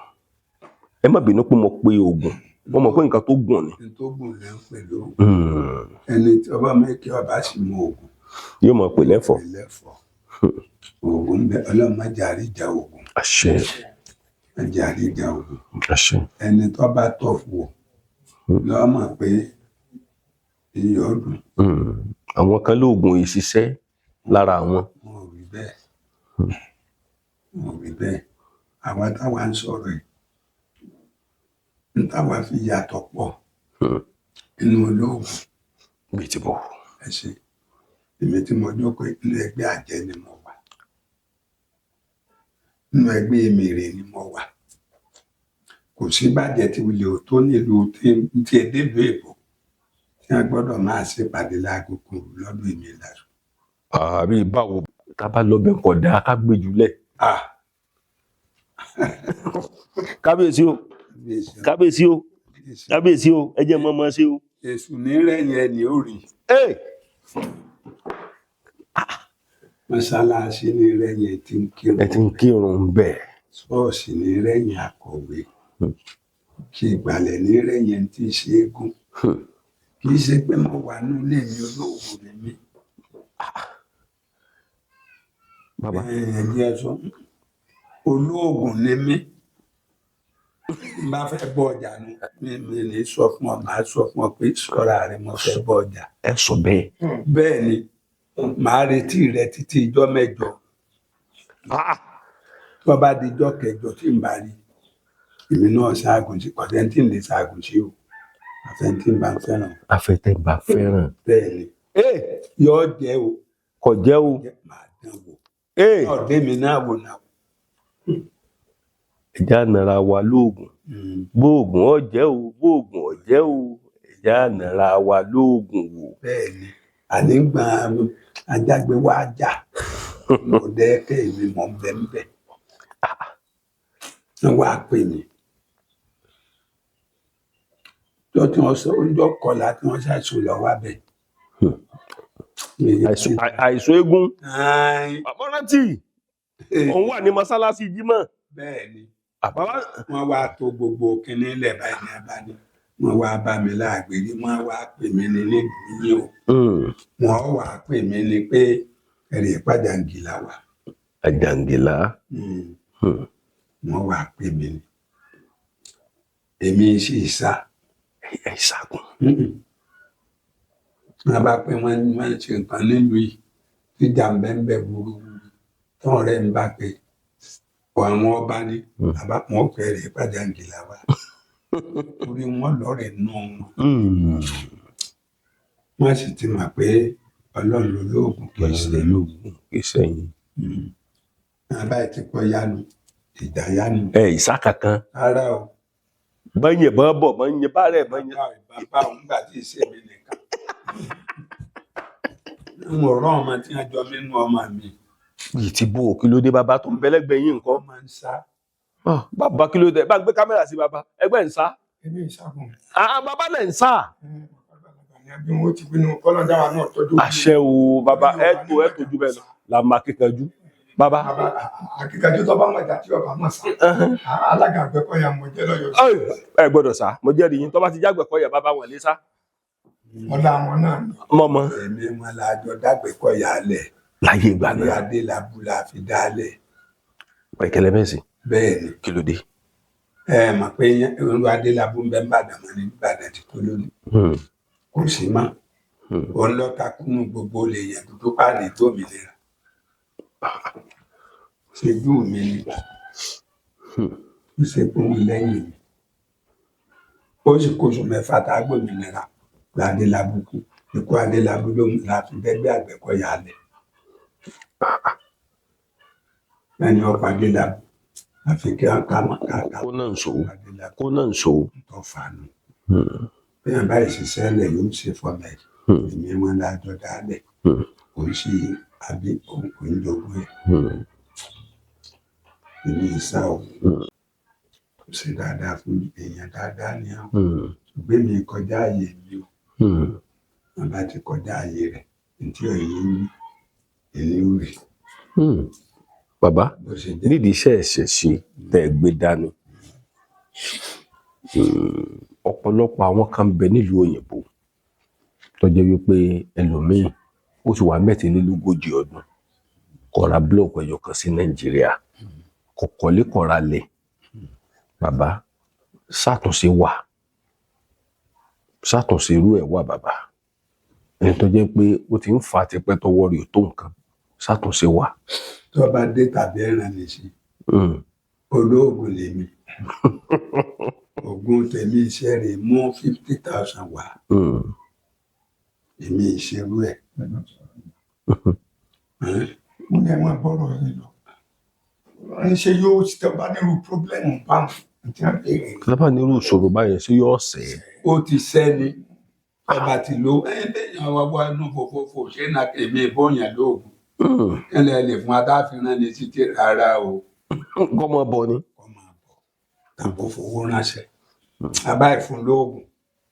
Ẹ má bínú pé mo pe oògùn, mo mọ̀ pé nǹkan tó gùn ni. Ní tó gùn lẹ́ ń pè lóògùn. Ẹni tí ọba mẹ́kẹ́ ọba sì mú oògùn yóò mọ̀ pè lẹ́fọ̀ọ́. Ẹlẹ́fọ̀ọ́ oògùn bẹ. Ọlọ́run má jẹ́ àríjà oògùn. Àṣẹ. Má jẹ́ àríjà oògùn. Àṣẹ. Ẹni tó bá tọ̀ wò lọ́ mọ̀ pé iyọ̀ dùn. Àwọn kan lóògùn yìí ṣiṣẹ́ lára àwọn. Wọn ò rí bẹ́ẹ̀, wọn ò rí bẹ́ẹ̀. Àwa táwa ń sọ̀rọ̀ yìí, ń táwa fi yàtọ̀ pọ̀ nínú olóògùn. Bíi ti bọ̀. Ẹ ṣe, èmi tí mo jókòó, inú ẹgbẹ́ àjẹ́ ni mo wà, nínú ẹgbẹ́ èmèrè ni mo wà. Kò sí bàjẹ́ tí wulẹ̀ ò tó nílùú tí ẹ délùú èbó tí a gbọ́dọ̀ máa ṣèpàdé láago kan òru lọ́dún èmi lásán. Àbí báwo? Tá a bá lọ bẹ́ẹ̀ kọ̀ dáa ká gbé jùlẹ̀. Ah. Kábíyèsí o, kábíyèsí o, kábíyèsí o, ẹ jẹ́ mọ́ mọ́ sí o. Èṣù ní rẹ̀yìn ẹni ó rí. Ee. Mọ́ṣáláṣí ní rẹ̀yìn tí ń kírun. Ẹ ti ń kírun bẹ́ẹ̀. Ṣọ́ọ̀ṣì ní rẹ̀yìn akọ̀wé, kí ìgbàlẹ̀ ní rẹ̀yìn tí ń ṣe égún. Kì í ṣe pé mo wà nílé mi, olóògùn ni mí. Bàbá. Ẹ jẹ́ sọ, olóògùn ni mí. N bá fẹ́ bọ ọjà nu, mi ní sọ fún ọ, màá sọ fún ọ pé ṣọ́ra rẹ, mo fẹ́ bọ ọjà. Ẹ sọ bẹ́ẹ̀. Bẹ́ẹ̀ ni, màá retí rẹ títí ijọ́ 8. Tó bá di ijọ́ kẹjọ tí n bá rí, èmi náà ṣaagùn sí kọ̀sẹ́ntì lè ṣaagùn sí o, àfẹ́ntì bá ń fẹ́ràn. Afẹ́tẹ́ bá fẹ́ràn. Bẹ́ẹ̀ ni, yóò jẹ́ o. Kò jẹ́ o. Màá dán wò. Ọ̀dẹ́ mi náà wò náà. Ẹja nara wa lóògùn. Bóògùn ọ̀jẹ́ o, bóògùn ọ̀jẹ́ o, ẹja nara wa lóògùn wò. Bẹ́ẹ̀ ni, àní gbọ̀n ajágbe wá jà mo dẹ́kẹ́ mi mọ̀ bẹ́ẹ̀ wọ́n wá pè mí tó tí wọ́n sọ oúnjẹ kọlà tí wọ́n ṣàìsùn lọ wá bẹ́ẹ̀. Àìsùn eégún. Bàbá rántí òun wà ní mọ́sálásí Jímọ̀. Bẹ́ẹ̀ ni, wọ́n wá tó gbogbo kinní lẹ̀ báyìí ní abáni, wọ́n wá bá mi láàgbèrè, wọ́n wá pè mí ní nílùú yìí o, wọ́n wá pè mí ní pé ẹ̀rì pàjáǹgìlà wà. Àjàǹgìlá. Wọ́n wá pè mí ní èmi sì sá. Ẹ ṣàgùn. Wọ́n bá pé wọ́n máa ń ṣe nǹkan nílùú yìí tíjà ń bẹ́ ń bẹ́ burúburú tán rẹ̀ ń bá pé àwọn ọba ní bàbá wọn ò fẹ́ rẹ̀ pàjáǹgìlà wà torí wọn lọ́rẹ̀ nù wọn. Wọ́n sì ti mọ̀ pé Ọlọ́run ló lóògùn, kì í ṣe lóògùn kì í ṣẹ̀yìn. Bàbá yìí ti kọ yánu ìjà yánu. Ẹ ìsá kankan. Rárá o. Bẹ́yìn bọ́ bọ̀ bẹ́yìn bá rẹ̀ bẹ́yìn. Bàbá òun gbà tí ì ṣe mí nìkan. N ò rán ọmọ tí wọ́n jọ mí nú ọmọ mi. Yìí ti bó o, kí ló dé bàbá tó ń bẹ́lẹ́gbẹ̀ yín nǹkan? Máa ń sá. Bàbá kí ló dé? Bá ń gbé kámẹ́rà sí bàbá, ẹgbẹ́ ń sá. Èmi ìṣàgùn. Bàbá náà ń sá. Bí wọ́n ti pinnu kọ́lọ́dá wa náà tọ́jú. Àṣẹ o bàbá, ẹ tó ẹ tójú bẹ́ẹ̀ lọ la máa kíkanjú. Bàbá. Àkíkanjú tó bá mọ̀ ìjà tí ọba mọ̀ sá. Alága Àgbẹ̀kọ̀yà mo jẹ́ lọ́yọ̀ọ́. Ẹ gbọ́dọ̀ sá, mo jẹ́rìí yín, tó bá ti jágbẹ̀kọ̀yà bàbá wọn lé sá. Ọlá àwọn náà ni. Mọ̀mọ́. Èmi wọn la jọ dágbẹ̀kọ̀yà lẹ̀. Láyé ìgbà náà. Adélábù la fi dálẹ̀. Pẹ̀kẹ́lẹ́ bẹ́ẹ̀ sí. Bẹ́ẹ̀ ni. Kí ló dé? Ẹ mọ̀ pé olú Adélábù ń bẹ ń bàdàn mọ́ ní Ìbàdàn ti tó lónìí. Kò sí mọ́. Òun lọ takùnú gbogbo lè yàn dúdú páàlì gómìnira. Ṣojú mi ni. Ó ṣe fún mi lẹ́yìn mi. Ó sì kóṣù 6 tá a gbòmìnira l'Adélábù kú. Ikú Adélábù ló mú la fi dẹ́gbẹ́ Àgbẹ̀kọ̀yà lẹ̀. Ẹni ọkọ̀ Adélábù àfi kí wọn ká mọ̀ ká ká. Kó náà ń sòwò. Kó náà ń sòwò. Tó fanu. Bí wọn bá ṣiṣẹ́ lẹ̀ yóò ṣe fọmọ ẹ̀. Èmi wọn lájọ dálẹ̀. Kò ń ṣe àbí kò ń jogún ẹ̀. Èmi ìsá o. Kò ṣe dáadáa fún èèyàn dáadáa ni àwọn. Ṣùgbọ́n mi kọjá ààyè mi o. Wọn bá ti kọjá ààyè rẹ̀, ntí òye ń èmi ò rí. Bàbá, nídìí iṣẹ́ ẹ̀ṣẹ̀ ṣe tẹ́ ẹ gbé dání, ọ̀pọ̀lọpọ̀ àwọn kan bẹ nílùú òyìnbó tó jẹ́ wípé ẹlòmíín ó ti wà 43 ọdún kò ra búlọ̀kù ẹyọ kan sí Nàìjíríà, kò kọ́lé, kò ra lẹ̀. Bàbá, ṣàtúnṣe wà, ṣàtúnṣe irú ẹ̀ wà bàbá, ẹni tó jẹ́ pé ó ti ń fa tipẹ́ tọwọ́ rẹ̀ ò tó nǹkan, ṣàtúnṣe wà. Tó bá dé tàbí ẹran lè ṣe olóògùn lèmi, oògùn tèmi iṣẹ́ rẹ̀ mú 50,000 wá, èmi ìṣerú ẹ̀. Mo ní ẹ máa bọ́rọ̀ yín lọ. Ń ṣe yóò tẹ bá nírú pírọ́blẹ́mù báwọn àti àbẹ̀rẹ̀. Lábà nírú ìṣòro báyẹn ṣé yóò ṣe é. Ó ti sẹ́ni ọba ti lo ẹ̀ẹ́dẹ̀yàn wá wá inú fòfófò ṣé náà èmi ìbọ̀yàn lóògùn. Kílẹ̀ lè fún adáfínà ní títí rárá o. Kọ́mọ bọ̀ ni. Kọ́mọ bọ̀ tàbí fowó ránṣẹ́. Bàbá ìfún lóògùn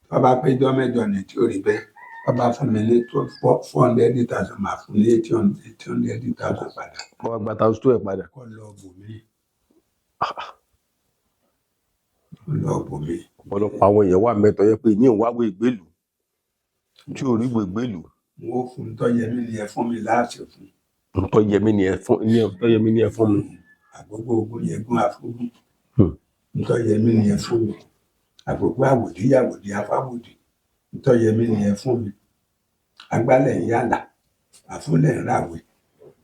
bàbá péjọ 8 ní tí ò rí bẹ́ẹ̀. Bàbá fún mi ní 400,000, máa fún ní 800,000 padà. Kọ́ wa gba thousand two ẹ̀ padà. Kọ́ lọ bò mí. Kọ́ lọ bò mí. Ọ̀pọ̀lọpọ̀ àwọn èèyàn wà mẹ́tọ́ yẹ pé ní ìwáwé ìgbélú tí ò rí ìwé ìgbélú. N ó fún tọ́yẹmí ni ẹ fún mi láàṣẹ fún. Tọ́yẹmí ni ẹ fún, ní ẹ tọ́yẹmí ni ẹ fún mi. Àgbógbó ogun yẹgún àfúgún. Ntọ́yẹmí ni ẹ fún mi. Àgbògbò àwòdì yàwòdì afáwòdì, ntọ́yẹmí ni ẹ fún mi. Agbálẹ̀ ń yàlà, àfúnlẹ̀ ń ràwé,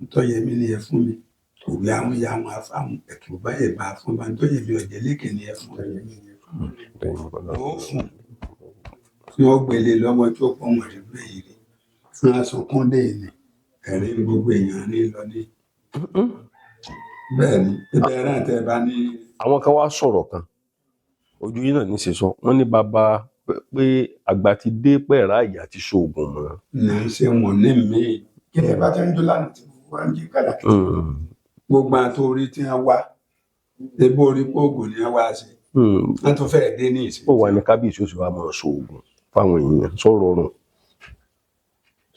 ntọ́yẹmí ni ẹ fún mi. Òwe àwọn ya àwọn afáwọn ẹ̀tù bá ẹ̀bá fún bá, ntọ́yẹmí ọ̀jẹ̀lẹ́kẹ̀ ni ẹ fún mi. Ó fún tí wọ́n gbélé lọ́wọ́ tó pọ̀ wọ́n rí bẹ́ẹ̀ yìí rí fún asunkún dé ní ẹ̀rín gbogbo èèyàn ní lọ ní. Bẹ́ẹ̀ ni ibẹ̀ náà tẹ́ bá ní. Àwọn kan wá sọ̀rọ̀ kan, ojú yìí náà ní í ṣe sọ, wọ́n ní bàbá pé àgbà ti dé pẹ̀rá ìyá ti ṣoògùn mọ́. Ní í ṣe wọn ní mí. Kí ẹ bá ti ń jó lánàá tí gbogbo wa ń jí kàlà. Gbogbo àwọn tó rí tí wọ́n wá ebó orí póògùn ni wọ́n wá sí, wọ́n tún fẹ́ẹ̀ dé ní ìsìn. Ó wà ní kábíyèsí ó sì wá máa ṣoògùn fáwọn èèyàn sọ̀rọ̀ ọ̀rùn.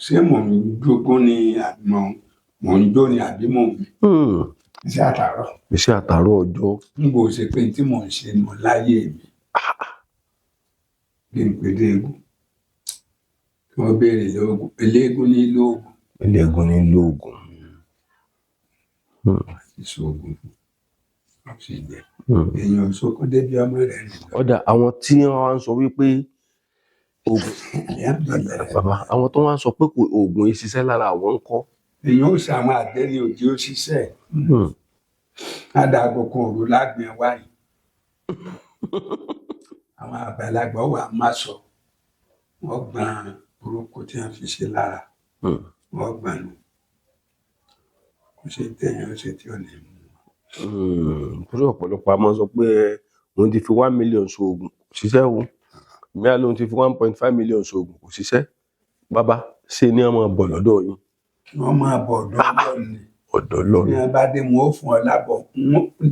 Ṣé mò ń jogún ni àbí mò ń jó ni àbí mò ń Iṣẹ́ àtàárọ̀. Iṣẹ́ àtàárọ̀ ọjọ́. Ń bò ṣe pé tí mò ń ṣe nù láyé mi bí n pè dé eégún kí wọ́n béèrè lóògùn, eléégún ní lóògùn. Eléégún ní lóògùn. Àti ṣoògùn fún un sì jẹ èèyàn sókún débi ọmọ rẹ nìkan. Ọ̀dà àwọn tí wọ́n wá ń sọ wípé oògùn bàbá, àwọn tó wá ń sọ pé kò oògùn yìí ṣiṣẹ́ lára àwọn ń kọ́. Èèyàn ó ṣàwọn àdẹ́ni òjì ó ṣiṣẹ́ ládàgò kan òru lágbìn wáyé, àwọn àgbàlagbà wà má sọ wọ́n gbọ́n burúkú tí wọ́n fi ṣe lára, wọ́n gbọ́n nù, kò ṣe téèyàn ṣe tí ò ní mú. Torí ọ̀pọ̀lọpọ̀ a máa ń sọ pé òun ti fi 1 million ṣoògùn kò ṣiṣẹ́ o, ìmíà lóun ti fi 1.5 million ṣoògùn kò ṣiṣẹ́. Bàbá, ṣe ni wọ́n máa bọ̀ lọ́dọ̀ yín? Wọ́n máa bọ̀ ọ̀dọ̀ Ọlọ́run ni. Ọ̀dọ̀ Ọlọ́run. Bí wọ́n bá dé, wọn ó fún ọ lábọ̀.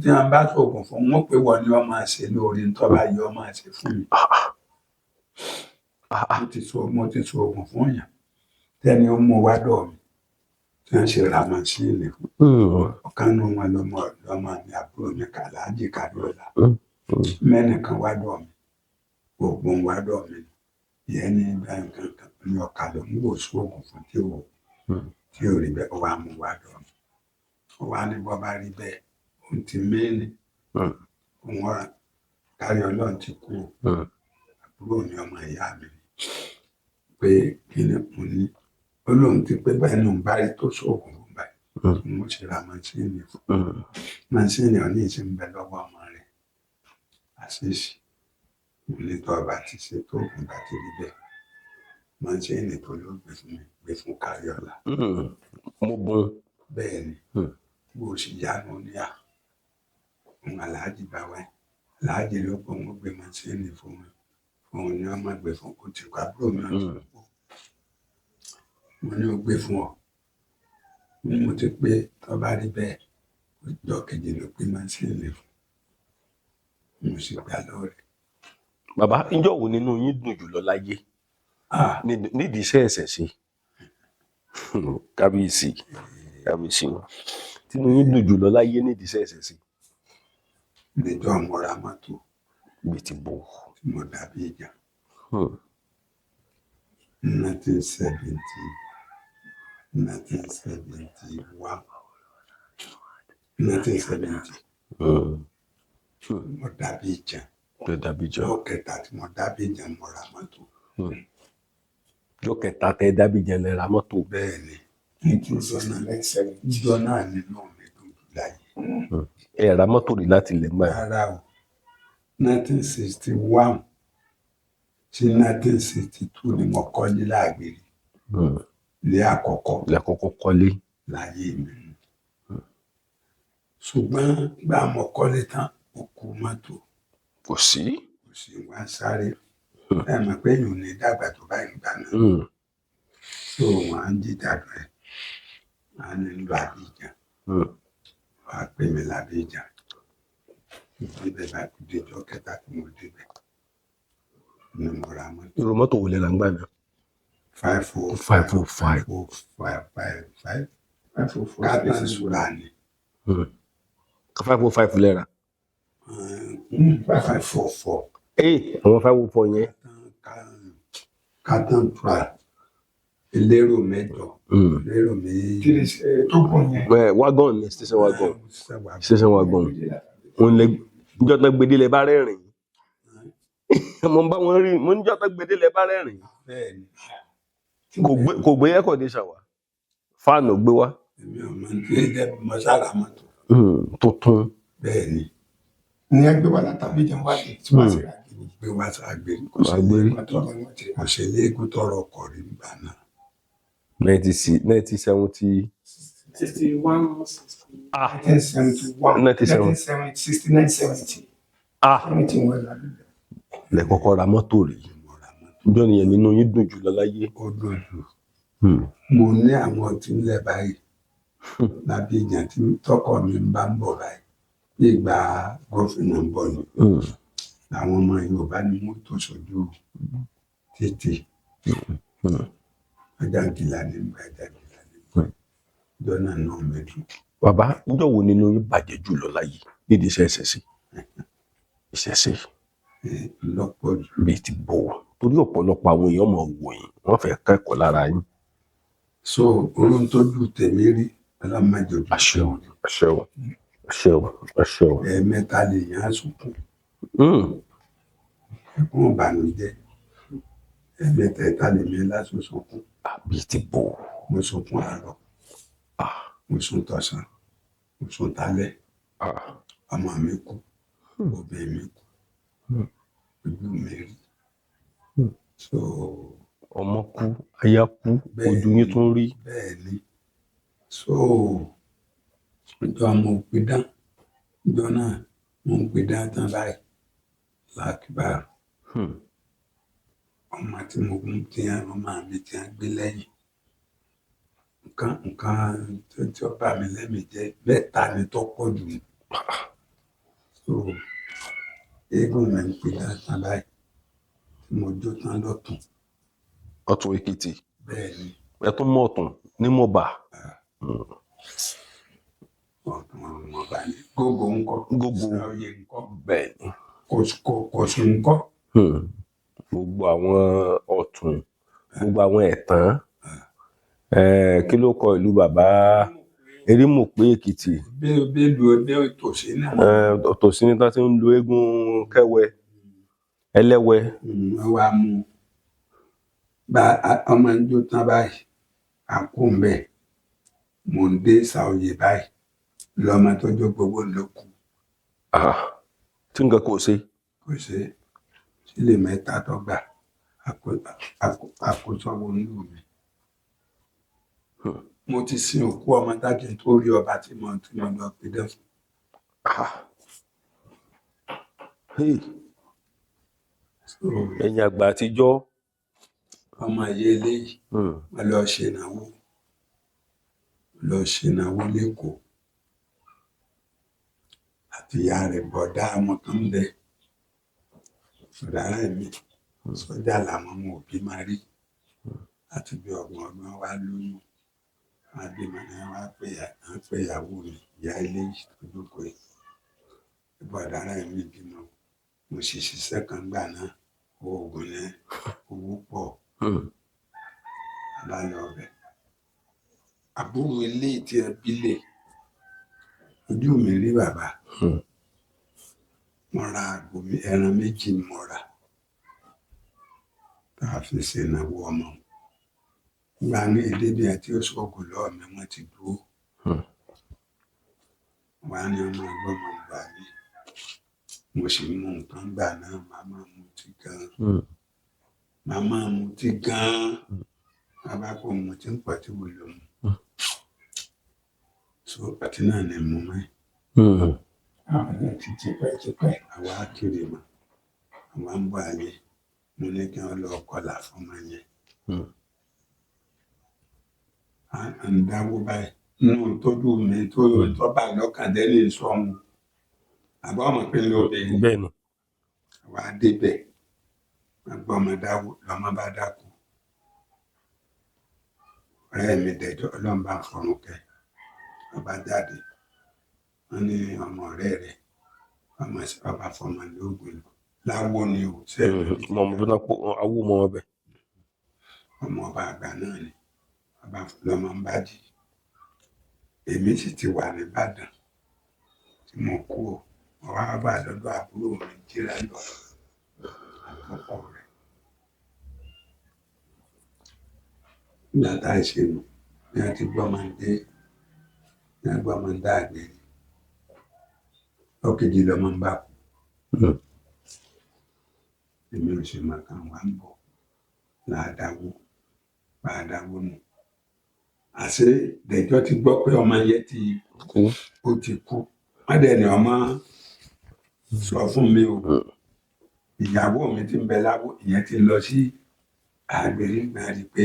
Tí wọ́n bá ṣoògùn fún wọn, pé wọ́n ni wọ́n máa ṣe lóore, tó bá yọ máa ṣe fún mi. Mo ti ṣoògùn fún yàn tẹ́ni ó mú wá dọ̀ mi tí wọ́n ṣe ra màṣíìnì fún ọ̀kan nù wọn, lọ́mọ lọ́mọ mi, àbúrò mi, Kàlájì Kàdúrà mẹ́nìkan wá dọ̀ mi, oògùn wá dọ̀ mi ìyẹn ní ibà nǹkan kan ní ọ̀kà ló ń wò sóògùn fún tí ò rí bẹ́ẹ̀, ó wá mú wá dọ̀ mi, ó wá ní bọ́ bá rí bẹ́ẹ̀, òun ti mẹ́ni òun ọ̀ràn kárí Ọlọ́run ti kú àbúrò mi, ọmọ ìyá mi ni pé kí ni mo ní, ó lóun ti pé báyìí nù bá rí tó sóògùn fún báyìí, mo ṣe ra màṣíìnì fún màṣíìnì ọ̀ní ìṣe ń bẹ lọ́wọ́ ọmọ rẹ̀ àṣìṣe mo ní tó ọba ti ṣe tó ògùn bá ti rí bẹ́ẹ̀, màṣíìnì tó ló gbé fún mi, gbé fún Káríọlá. Mo bùn. Bẹ́ẹ̀ ni bó o sì yánu ní à òun aláàjì bá wáyé, aláàjì ló pọ̀, wọ́n gbé màṣíìnì fún mi, òun ni wọ́n máa gbé fún kó ti kọ àbúrò mi ọ̀tún, mo ní o gbé fún ọ, mo ti pé tó bá rí bẹ́ẹ̀, ọjọ́ kejì ló pé màṣíìnì fún, mo sì gbà lọ́wọ́ rẹ̀. Bàbá, ǹjọ́ wo nínú yín dùn jùlọ láyé nídìí iṣẹ́ ẹ̀sẹ̀ ṣe? Kábíyèsí, kábíyèsí o, tínú yín dùn jùlọ láyé nídìí iṣẹ́ ẹ̀sẹ̀ ṣe? Níjọ́ mo ra mọ́tò. Bí ti bò. Tí mo dàbí ìjà 1970, 1971, 1970, mo dàbí ìjà. Tó dàbí ìjà. Ọjọ́ kẹta tí mo dàbí ìjà mo ra mọ́tò. Ọjọ́ kẹta tẹ dàbí ìjà lẹ ra mọ́tò. Bẹ́ẹ̀ ni, níjọ́ náà nínú mi dùn jù láyé. Ẹ ra mọ́tò rí láti ilẹ̀ mọ́ ẹ? Rárá o, 1961 sí 1962 ni mo kọ́lé láàgbèrè ní àkọ́kọ́. Ilé àkọ́kọ́ kọ́lé. Láyé mi. Ṣùgbọ́n gbà mo kọ́lé tán, ó kú mọ́tò. Kò sí. Kò sí, wá sáré. Ẹ mọ̀ pé èèyàn ò ní dàgbà tó báyìí gbà náà. So wọn á ń jíjà rẹ̀, wọn á ní lọ Abidjan. Wọn á pè mí l'Abidjan. Débẹ̀ bá déjọ́ kẹta tí mo débẹ̀ ni mo ra mọ́tò. Irú mọ́tò wo lẹ rà ńgbà náà? 505. 505. 5 5 5. 504. Kátà sùrà ni. 505 lẹ rà? 544. Ee, àwọn 504 yẹn. Kátà tura elérò mẹ́jọ. Elérò méjì. Tó gùn yẹn. Wagon ni, station wagon. Station wagon. Òun lẹ Níjọ́ tó gbedé lẹ bá rẹ́rìn. Mo ń bá wọn rí, mo níjọ́ tó gbedé lẹ bá rẹ́rìn. Bẹ́ẹ̀ ni. Kò gbé air condition wá, fáànù gbé wá. Èmi ò mọ ní jẹ́ mo sára mọ́tò. Tuntun. Bẹ́ẹ̀ ni. Ní ẹgbẹ́ wa látàbí jẹun wá dé tí wọ́n sì rà gidi. Gbé wá ságbérí. Kò sí Àgbérí. kò sí léegun tọrọ ọkọ̀ rí nígbà náà. 1970. 61, 60. Ah. 1971. 1970. 1970, 69, 70. Ah. 70 wọn là lóde. Lẹ kọ́kọ́ ra mọ́tò rí. Mo ra mọ́tò. Níjọ́ nìyẹn nínú yín dùn jù lọ láyé. Ó dùn jù. Mo ní àwọn ọtí ńlẹ̀ báyìí lábẹ́ ìjà tí tọkọ mi ń bá ń bọ̀ báyìí, bí ìgbà gómìnà ń bọ̀ ni, làwọn ọmọ Yorùbá ni wọ́n tó sójú títì. Ajáǹkìlá ní gbà, ajáǹkìlá ní gbà jọ́nà náà mẹ́dùn. Bàbá, níjọ́ wo nínú yín bàjẹ́ jù lọ láyé nídìí iṣẹ́ ìṣẹ̀ṣe? Ìṣẹ̀ṣe Lọ́pọ̀ jù. Bíi ti bò ó, torí ọ̀pọ̀lọpọ̀ àwọn èèyàn mọ̀ wò yín, wọ́n fẹ́ kẹ́kọ̀ọ́ lára yín. So orun tójú tèmi rí, ọlọ́mọdé ojú. Àṣẹ o, àṣẹ o, àṣẹ o, àṣẹ o. Ẹ̀ẹ̀mẹ́ta lèèyàn á sunkún, ẹkún ìbànújẹ́. Ẹ̀ẹ̀mẹ́tẹ̀ẹ̀ta lèmi lásán sunkún. Bíi ti bò ó. Mo sunkún àárọ̀, mo sun tọ̀sán, mo sun talẹ́. Ọmọ mi kú, obìnrin mi kú, ojú mi rí. So Ọmọ kú, aya kú, Bẹ́ẹ̀ ojú yín tún rí. Bẹ́ẹ̀ ni. So ọjọ́ mo pidán, ọjọ́ náà mo ń pidán tán báyìí lákìbá. Ọmọ tí mo gún tí ọmọ mi tí a gbé lẹ́yìn, nǹkan nǹkan tó tí ó bà mí lẹ́mìí jẹ́ mẹ́ta ni tó pọ̀ jù. So eégún mi ń pidán tán báyìí tí mo jó tán lọ́tún. Ọ̀tún Èkìtì. Bẹ́ẹ̀ ni. Ẹ tún mọ̀ ọ̀tún ní mọ̀bà. Ọ̀tún ọmọ ọba ní gógó ńkọ́? Gógó. Sáòyè ńkọ́? Bẹ́ẹ̀ ni. Kòsùn ńkọ́? Gbogbo àwọn ọ̀tún, gbogbo àwọn ẹ̀tàn. Kí ló kọ ìlú bàbá? Erímọ̀pé Èkìtì. Bí bí lu bí tòsí náà. Tòsí ní tán ti ń lo eégún kẹwẹ ẹlẹ́wẹ̀. Wọ́n wá mú un bá ọmọ ń jó tán báyìí, àkó ń bẹ̀, mò ń dé Sàòyè báyìí lọ́mọ tó jó gbogbo ló kù. Ah, tí nǹkan kò ṣe. Kò ṣe sílè mẹ́ta tó gbà àkósọ́wọ́ nínú mi. Mo ti sin òkú ọmọ dájú tó rí ọba tí mo lọ pidán fún. Ah. Hey, So, ẹ̀yin àgbà àtijọ́. Ọmọ yìí eléyìí, wọ́n lọ ṣènáwó, lọ ṣènáwó lẹ́kọ̀ọ́ àti ìyá rẹ̀, bọ̀dá àwọn kan ń bẹ, bọ̀dá rẹ̀ mi sọ́jà làwọn ọmọ òbí máa rí láti bí 30 ọdún wá lóyún, wá bímọ náà, wá pé wọ́n pé ìyàwó mi, ìyá eléyìí tó jókòó yìí, bọ̀dá rẹ̀ mi bímọ. Mo sì ṣiṣẹ́ kan gbà náà, oògùn náà owó pọ̀. Bá lọ bẹ̀, àbúrò ilé tí ẹ bí lè ojú mi rí bàbá. Mo ra àgbò ẹran méjì ni mo rà tá a fi ṣe ìnáwó ọmọ. Nígbà ní èdè bí àti oṣoògùn lọ́wọ́ mi, wọ́n ti dúró. Wà á ní ọmọ ẹgbọ́n mọ̀ gbà mí, mo sì mú nǹkan gbà náà, màá máa mutí gan-an. Màá máa mutí gan-an. Bàbá kò mutí ń pọ̀ tí wò ló mu. So ọtí náà ni mo mọ́. Àwọn náà ti tipẹ́ tipẹ́. Àwa kiri mọ́, àwa ń bọ̀ ayé, mo ní kí wọ́n lọ kọlà fún ọmọ yẹn. À ń dáwó báyìí nínú tójú mi tó tó bá lọ́kàn jẹ́ ní sọ́mu àbá ọmọ pé ló bẹ. Bẹ́ẹ̀ ni. Àwa débẹ̀, wọ́n gbọ́ ọmọ dáwó, lọ́mọ bá dákú. Ọ̀rẹ́ mi dẹjọ́, ọlọ́run bá fọ̀run kẹ́, ọba jáde, wọ́n ní ọmọ ọ̀rẹ́ rẹ̀ ọmọ ọba fọmọ lóògùn lọ láwo ni o ṣe. Mọ ọmọ bí wọn kó awó mọ ọbẹ. Ọmọ ọba àgbà náà ni ọba lọmọ ń bá jí. Èmi sì ti wà nìbàdàn tí mo kú o. Mo wá wà lọ́dọ̀ àbúrò mi jíra lọ àtọkọ rẹ̀. Nígbà tá a ṣe nù ní a ti gbọ́ máa ń dé, ní a gbọ́ máa ń dá àgbẹ̀ ni lọ́kejì lọ́mọ ń bá kú. Èmi ò sì mọ̀ kàn wá ń bọ̀ láàdáwó láàdáwó nù. Àṣé dẹ̀jọ́ ti gbọ́ pé ọmọ yẹn ti Kú. Ó ti kú. Wọ́n dẹ̀ ní ọmọ sọ fún mi o. Ìyàwó mi ti ń bẹ láwọ, ìyẹn ti lọ sí àgbèrè náà, rí i pé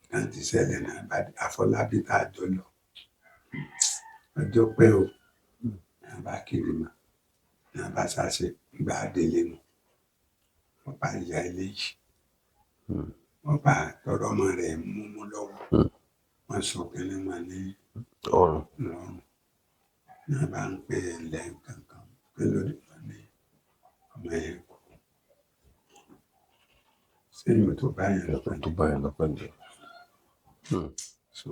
náà ti ṣẹlẹ̀ náà bá Àfọlábí tá a jọ lọ ọjọ́ pẹ́ o, náà bá kiri mọ́, náà bá ṣàṣe gbà délé nu. Wọ́n bá ya eléyìí, wọ́n bá tọrọ ọmọ rẹ̀ mú mú lọ́wọ́, wọ́n sọ kínní wọn ní ọrùn. Lọ́rùn náà bá ń pè é lẹ́ẹ̀kankan pé lórí wọn ní ọmọ yẹn kú sẹ́yìn tó bá yẹn lọ́pẹ́. Tó bá yẹn lọ́pẹ́ ni. So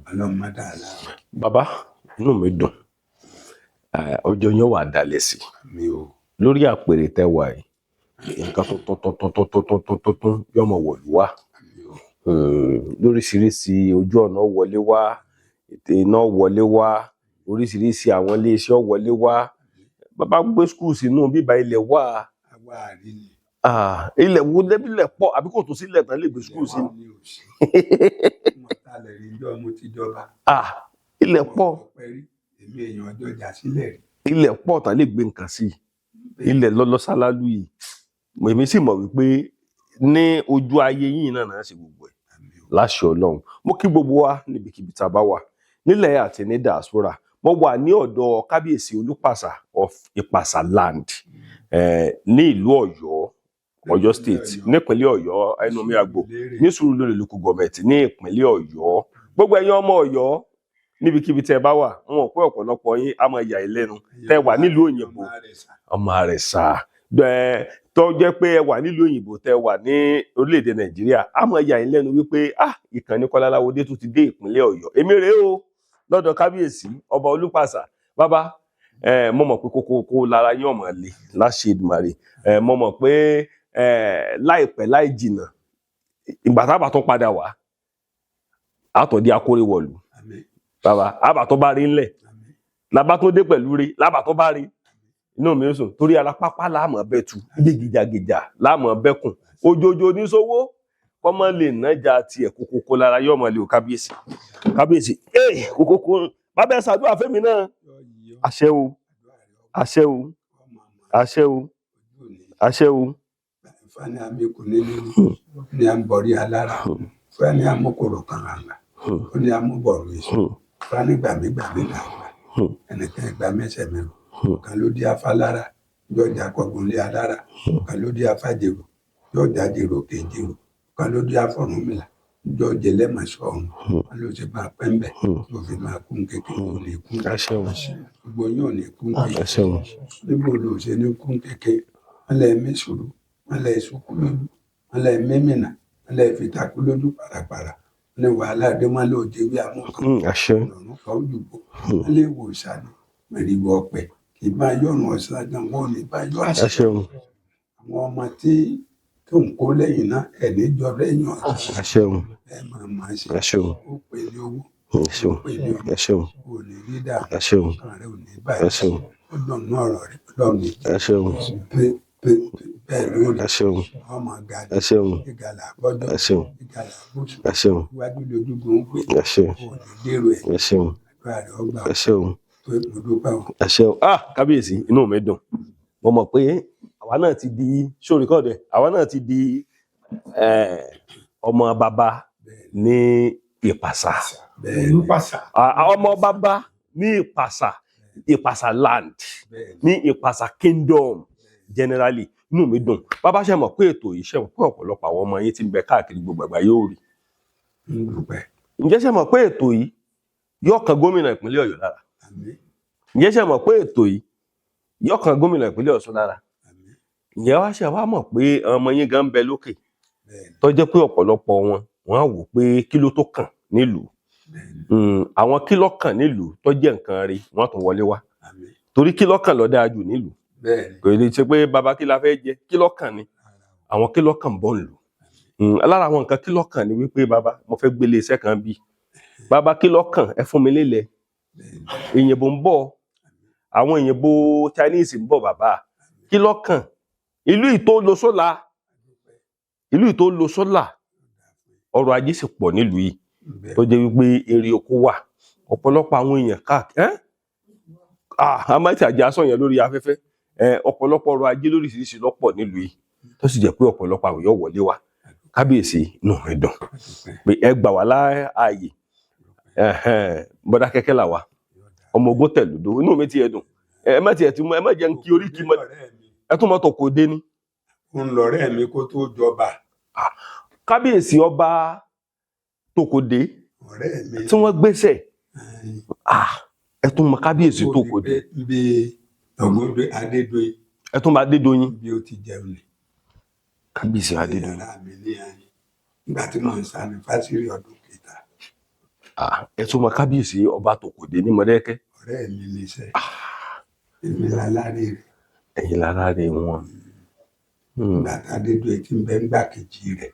ọlọ́mọdé aláwọ̀. Bàbá, inú mi dùn. Ọjọ́ yẹn wà dalẹ̀ sí Mi ò lórí àpèrè tẹ́ wà yìí, nǹkan tuntun tuntun tuntun tuntun tuntun yọmọ wọ̀lú wá. Mi ò Lóríṣiríṣi ojú ọ̀nà wọlé wá, ètò iná wọlé wá, oríṣiríṣi àwọn iléeṣẹ́ wọlé wá. Bàbá gbé school sínú bíbá, ilẹ̀ wà. Àwa àrí ni. Ah, ilẹ̀ wo lẹ́bílẹ̀ pọ̀ àbí kò tó sílẹ̀ tán lè gbé school sí? Mi ò sí mo talẹ̀ rí jọ́ mo ti jọba. Ah, ilẹ̀ pọ̀. Pẹ́ rí èmi èèyàn ọjọ́ jà sílẹ̀ rí. Ilẹ̀ pọ̀ tán lè gbé nǹkan sí. Ilẹ̀ lọ́lọ́sálálú yìí, èmi sì mọ̀ wípé ní ojú ayé yìí náà náà ṣe gbogbo ẹ̀. Àmì ò Láṣẹ Ọlọ́run, mo kí gbogbo wa níbikíbi tá a bá wà nílẹ̀ àti ní diaspora. Mo wà ní ọ̀dọ̀ kábíyèsí Olúpàṣà of Ìpàṣà land, ní ìlú Ọ̀yọ́, Ọ̀yọ́ State, nípínlẹ̀ Ọ̀yọ́, ẹnu mi àgbò, ní Sùúrùlérè local government ní ìpínlẹ̀ Ọ̀yọ́. Gbogbo ẹ̀yin ọmọ Ọ̀yọ́ níbikíbi tẹ́ ẹ bá wà, wọn ò pé ọ̀pọ̀lọpọ̀ yín á máa yà í lẹ́nu tẹ́ ẹ wà nílùú òyìnbó, ọmọ Àrẹ̀sà ẹ tó jẹ́ pé ẹ wà nílùú òyìnbó, tẹ́ wà ní orílẹ̀-èdè Nàìjíríà, á máa yà yín lẹ́nu wípé ah, ìkànnì Kọ́lá Aláwọdé tó ti dé ìpínlẹ̀ Ọ̀yọ́. Èmi rèé o lọ́dọ̀ kábíyèsí ọba Olúpàṣà. Bàbá ẹ, mo mọ̀ pé kókó kó lára yín ọmọ le láṣẹ Èdùmàrè. Ẹ, mo mọ̀ pé ẹ láìpẹ́ láì jìnà, ìgbà tábà tó padà wá àtọ̀dí akórèwọ̀lù. Àmín. Bàbá, àbà tó bá rí ńlẹ̀, Àmín. làbá tó dé pẹ̀lú rí, làbà tó bá rí inú mi ó sùn torí ara pápá láàmú ọbẹ̀ tu ilé gìjàgìjà láàmú ọbẹ̀ kùn òjòjò oníṣòwò kọ́mọ lè nájà tiẹ̀ kókókó lára yóò mọ̀ lè o. Kábíyèsí, kábíyèsí, ee, kókókó. Bàbá, ẹ ṣàdúrà fẹ́mi náà. Yọ yí ọ. Àṣẹ o. Àdúrà rẹ ọgbà. Àṣẹ o. Ọmọ àmọ́. Àṣẹ o. Ojú òní. Àṣẹ o. Fani àmì kò ní ní ní à ń bọ̀rí alára, fani àmúkòrò kan àgbà ó ní àmúbọ̀rù èso, fani gbàmígbàmí làgbà, ẹnìkan ìgbà mẹsẹ̀ mẹ́rù kan ló dé afálára yọjà kọgun lé alára kan ló dé afájèrò yọjà jèrò kejìrò kan ló dé afọ̀rúnmìlà jọjẹ lẹ́mọ̀ọ́sọ ọ̀hún kan ló ti máa pẹ́ ńbẹ̀ tó fi máa kún kékeré, ò ní kún. Àṣẹ o. Gbogbo yóò ní kún kékeré. Àṣẹ o. Níbo ló ṣe ní kún kékeré? Wọn lè mí sùúrù, wọn lè sunkún lójú, wọn lè mímìnà, wọn lè fìtàkù lójú pàràpàrà, wọn ní wàhálà dé, wọn lè jẹwé amúkan. Àṣẹ. Lọ́rùn kan ojúbọ, wọn lè wò sànù mẹrìwò ọpẹ kì í bá yọrùn ọsàn gan, wọn ò ní bá yọ àṣẹ. Àṣẹ o. Àwọn ọmọ tí tó ń kó lẹ́yìn náà ẹ ní jọ lẹ́yìn ọsàn. Àṣẹ o. Ẹ máa máa ṣe. Àṣẹ o. Ó pè ní owó. Àṣẹ o. Ó pè ní ọmọ. Àṣẹ o. Ò ní rí dà. Àṣẹ o. Ọkàn rẹ ò ní báyìí. Àṣẹ o. Ó dùn ní ọ̀rọ̀ rẹ Ọlọ́run ní Àṣẹ o. pé pé bẹ́ẹ̀ lórí. Àṣẹ o. Ọmọ ga ni. Àṣẹ o. Gíga là bọ́jọ́. Àṣẹ o. Gíga là bóṣù. Àṣẹ o. Iwájú lójúgun ń pè. Àṣẹ o. Ò ní dèrò ẹ̀. Àṣẹ o. Àdúrà rẹ ọgbà. Àṣẹ o. Pé mo dúpẹ́ o. Àṣẹ o. Ah, kábíyèsí, inú mi dùn. Mo mọ̀ pé àwa náà ti di sórí kọ́ọ̀dù ẹ̀, àwa náà ti di ọmọ bàbá ní Ìpàṣà. Bẹ́ẹ̀ ni. Olúpàṣà. Ah, ọmọ bàbá ní Ìpàṣà, Ìpàṣà land, Bẹ́ẹ̀ ni. ní Ìpàṣà kingdom generally. Inú mi dùn. Bàbá, ṣe mọ̀ pé ètò yìí, ṣe mọ̀ pé ọ̀pọ̀lọpọ̀ àwọn ọmọ yín ti ń bẹ káàkiri gbogbo àgbáyé ò rí? Ń dúpẹ́. Ǹjẹ́ ṣe mọ̀ pé ètò yìí yóò kan gómìnà ìpínlẹ̀ Ọ̀yọ́ lára? Àmín. Ǹjẹ́ ṣe mọ̀ pé ètò yìí yóò kan gómìnà ìpínlẹ̀ Ọ̀ṣun lára? Àmín. Ǹjẹ́ wá ṣe wá mọ̀ pé ọmọ yín gan ń bẹ lókè, Bẹ́ẹ̀ ni. tó jẹ́ pé ọ̀pọ̀lọpọ̀ wọn, wọ́n á wò pé kí ló tó kàn nílùú? Bẹ́ẹ̀ ni. Àwọn kí ló kàn nílùú tó jẹ́ nǹkan rí, wọ́n tún wọlé wá. Àmín. Torí kí lọ́kàn ló dáa jù nílùú. Bẹ́ẹ̀ ni. Kò lè ṣe pé baba kí la fẹ́ jẹ, kí lọ́kàn ni àwọn kí lọ́kàn bọ̀ ń lò. Lára àwọn nǹkan kí lọ́kàn ni wípé baba mo fẹ́ gbélé iṣẹ́ kan bí baba kí lọ́kàn ẹ fún mi lélẹ̀. Èyìnbó ń bọ̀, àwọn èyìnbó Chinese ń bọ̀, bàbá kí lọ́kàn ìlú yìí tó lo sólà, ìlú yìí tó lo sólà, ọrọ̀ ajé sì pọ̀ nílùú yìí tó jẹ́ wípé èrè oko wà, ọ̀pọ̀lọpọ̀ àwọn èèyàn káàkiri ẹ́ ah a máa ti àjà sọ yẹn lórí afẹ́fẹ́ ẹ. Ọ̀pọ̀lọpọ̀ ọrọ̀ ajé lóríṣiríṣi lọ́pọ̀ nílùú yìí tó sì jẹ́ pé ọ̀pọ̀lọpọ̀ àwọn èèyàn wọlé wá. Kábíyèsí, inú mi dùn pé ẹ gbà wá láàyè. Mọdákẹ́kẹ́ là wá, ọmọ ogun tẹ̀lódó, inú mi ti ẹ̀ dùn. Ẹ má tiẹ̀ tún, ẹ má jẹ́ n kí orí kí mọ ẹ tún mọ́tò kò dé ní. Ń lọ̀rẹ́ mi kó tó jọba. Kábíyèsí ọba Tòkòdé ọ̀rẹ́ mi tí wọ́n gbéṣẹ̀, ẹ tún mọ kábíyèsí Tòkòdé. Bí ọgbọ́n Adédoyin. Ẹ tún mọ Adédoyin. Bí ó ti jẹun ni. Kábíyèsí Adédoyin. Yàrá mi ní ayé nígbà tí mò ń sáré fásitì ọdún kẹta. Ẹ tún mọ kábíyèsí ọba Tòkòdé ní Mọdákẹ́kẹ́. Ọ̀rẹ́ mi ní iṣẹ́ èmi lálárí rẹ̀. Ẹ̀yin lára rẹ̀ wọn. Nígbà tí Adédoyin ti ń bẹ ńgbà kejì rẹ̀.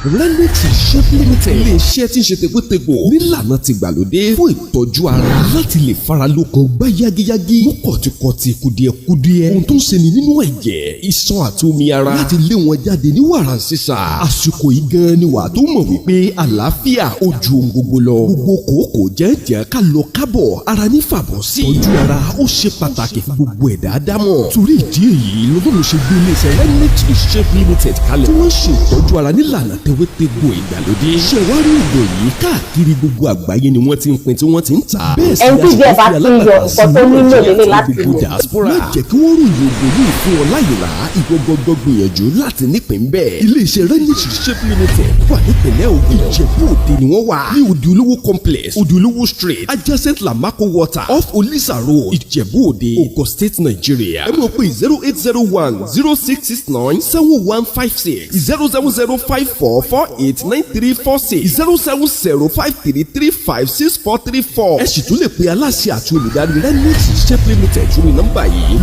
Renix Shop Limited, ilé-iṣẹ́ tí ń ṣe tegbòtegbò nílànà tìgbàlódé fún ìtọ́jú ara láti lè fara lókun gbá yágíyágí, mú kọ̀tìkọ̀tì kùdìẹ̀kudiẹ, ohun tó ń ṣeni nínú ẹ̀jẹ̀, iṣan àti omi ara láti lé wọn jáde ní wàràǹṣeṣà. Àsìkò yìí gan ni wà tó mọ̀ wípé àlàáfíà ó ju ohun gbogbo lọ. Gbogbo kòókòó jẹ́jẹ́ ká lọ kábọ̀ ara ní fàbọ̀ sí. Ìtọ́jú ara ó ṣe pàtàkì fún gbogbo ẹ̀dá dámọ̀. Torí ìdí èyí lọ́dún ṣe gbé iléeṣẹ́ Renix Shop Limited kalẹ̀ tí wọ́n ṣe ìtọ́jú ara nílànà tewétegbò ìgbàlódé. Ṣẹ̀wárí ògùn yìí káàkiri gbogbo àgbáyé ni wọ́n ti ń pín tí wọ́n ti ń tà. Bẹ́ẹ̀ sì Ẹni tí ni ìjẹ́ bá a ti ń yọ nǹkan tó nílò lélẹ̀ láti gbogbo lò. diaspora. Má jẹ́ kí wọ́n ròyìn ògùn yìí fún ọ láyè rà, ìwọ gbọ́dọ̀ gbìyànjú láti nípìn bẹ́ẹ̀. Iléeṣẹ́ Renix Shop Limited wà nípìnlẹ̀ Ògùn, Ìjẹ̀bú Òde ni wọ́n wà ní Òdìolówó Complex, Òdìolówó Street, adjacent Lamako Water, off Olisa Road, Ìjẹ̀bú Òde, Ogun State, Nigeria. Ẹ mọ̀ pé 080106697 156, 07054489346, 07053356434. Ẹ sì tún lè pe aláṣẹ àti olùdarí Renix Shop Limited sórí nọ́mbà yìí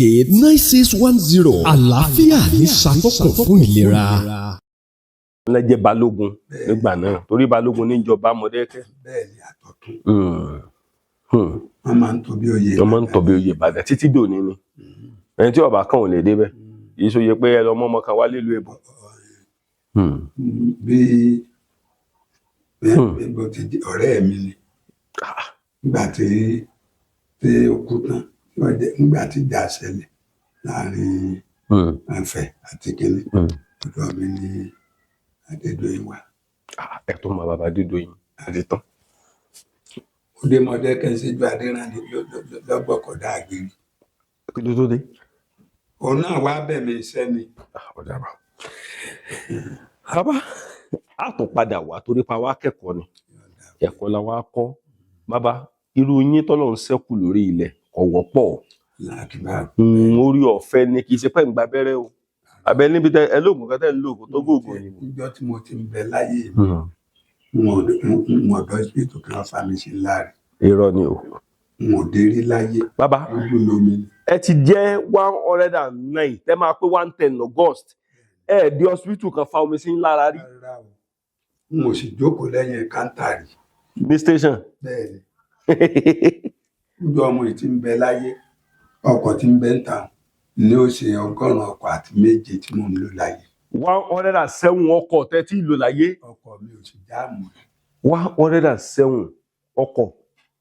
+18328989610. Àlàáfíà ní ṣàtọ́kùn fún ìlera. Lẹ́jẹ̀ balógun nígbà náà, torí balógun níjọba Mọdákẹ́kẹ́. Bẹ́ẹ̀ ni, àtọ̀tún. Wọ́n máa ń tóbi oyè. Wọ́n máa ń tọ̀bí oyè Ìbàdàn títí dòní ni. Ẹni tí ọba kan ò lè débẹ̀ yìí sọ yẹ pé ẹ lọ mọ́ ọmọ kan wá nílùú èbó. Bí bó ti di ọ̀rẹ́ mi ni nígbà tí ó kú tán, nígbà tí ìjà ṣẹlẹ̀ láàrin Ifẹ̀ àti kínní, ọ̀dọ̀ mi ní Adédoyin wà. Ẹ tó mọ bàbá Adédoyin àti tán. Ó dé Mọdákẹ́kẹ́ síjú Adéràndé lọ́gbọ̀kọ̀dá àgbèrè. Kí ló tó dé? Òun náà wá bẹ̀ mí iṣẹ́ ni. Ọ̀dà bá bàbá a tún padà wá torí pa wá kẹ́kọ̀ọ́ ni, ẹ̀kọ́ la wá kọ́ bàbá. Irú yín tọ́lọ́run ṣẹ́kù lórí ilẹ̀ kò wọ́pọ̀. Láti bá Orí ọ̀fẹ́ ni, kì í ṣe pé ń gba abẹ́rẹ́ o, abẹ níbi tẹ ẹ lóògùn kan tẹ ń lóògùn tó gbóògùn òyìnbó. Níjọ́ tí mo ti ń bẹ láyé mi, n ò dọ́ hospital kí wọ́n fa mi sí láàrin. Irọ́ ni o. N ò dé rí láyé. Bàbá, Ojú lomi ni. ẹ ti jẹ́ 109, tẹ máa pé 110 August, ẹ dé hospital kan fa omi sí ń lára rí? Rárá o, n ò sì jókòó lẹ́yìn káńtà rí. Ní station? Bẹ́ẹ̀ ni. Níjọ́ ọmọ yìí ti ń bẹ láyé, ọkọ̀ tí ń bẹ ń ta ni ó ṣe 107 tí mò ń lò láyé. 107 ọkọ̀ tẹ tí lò láyé. Ọkọ̀ mi ò sì jáàmù. 107 ọkọ̀,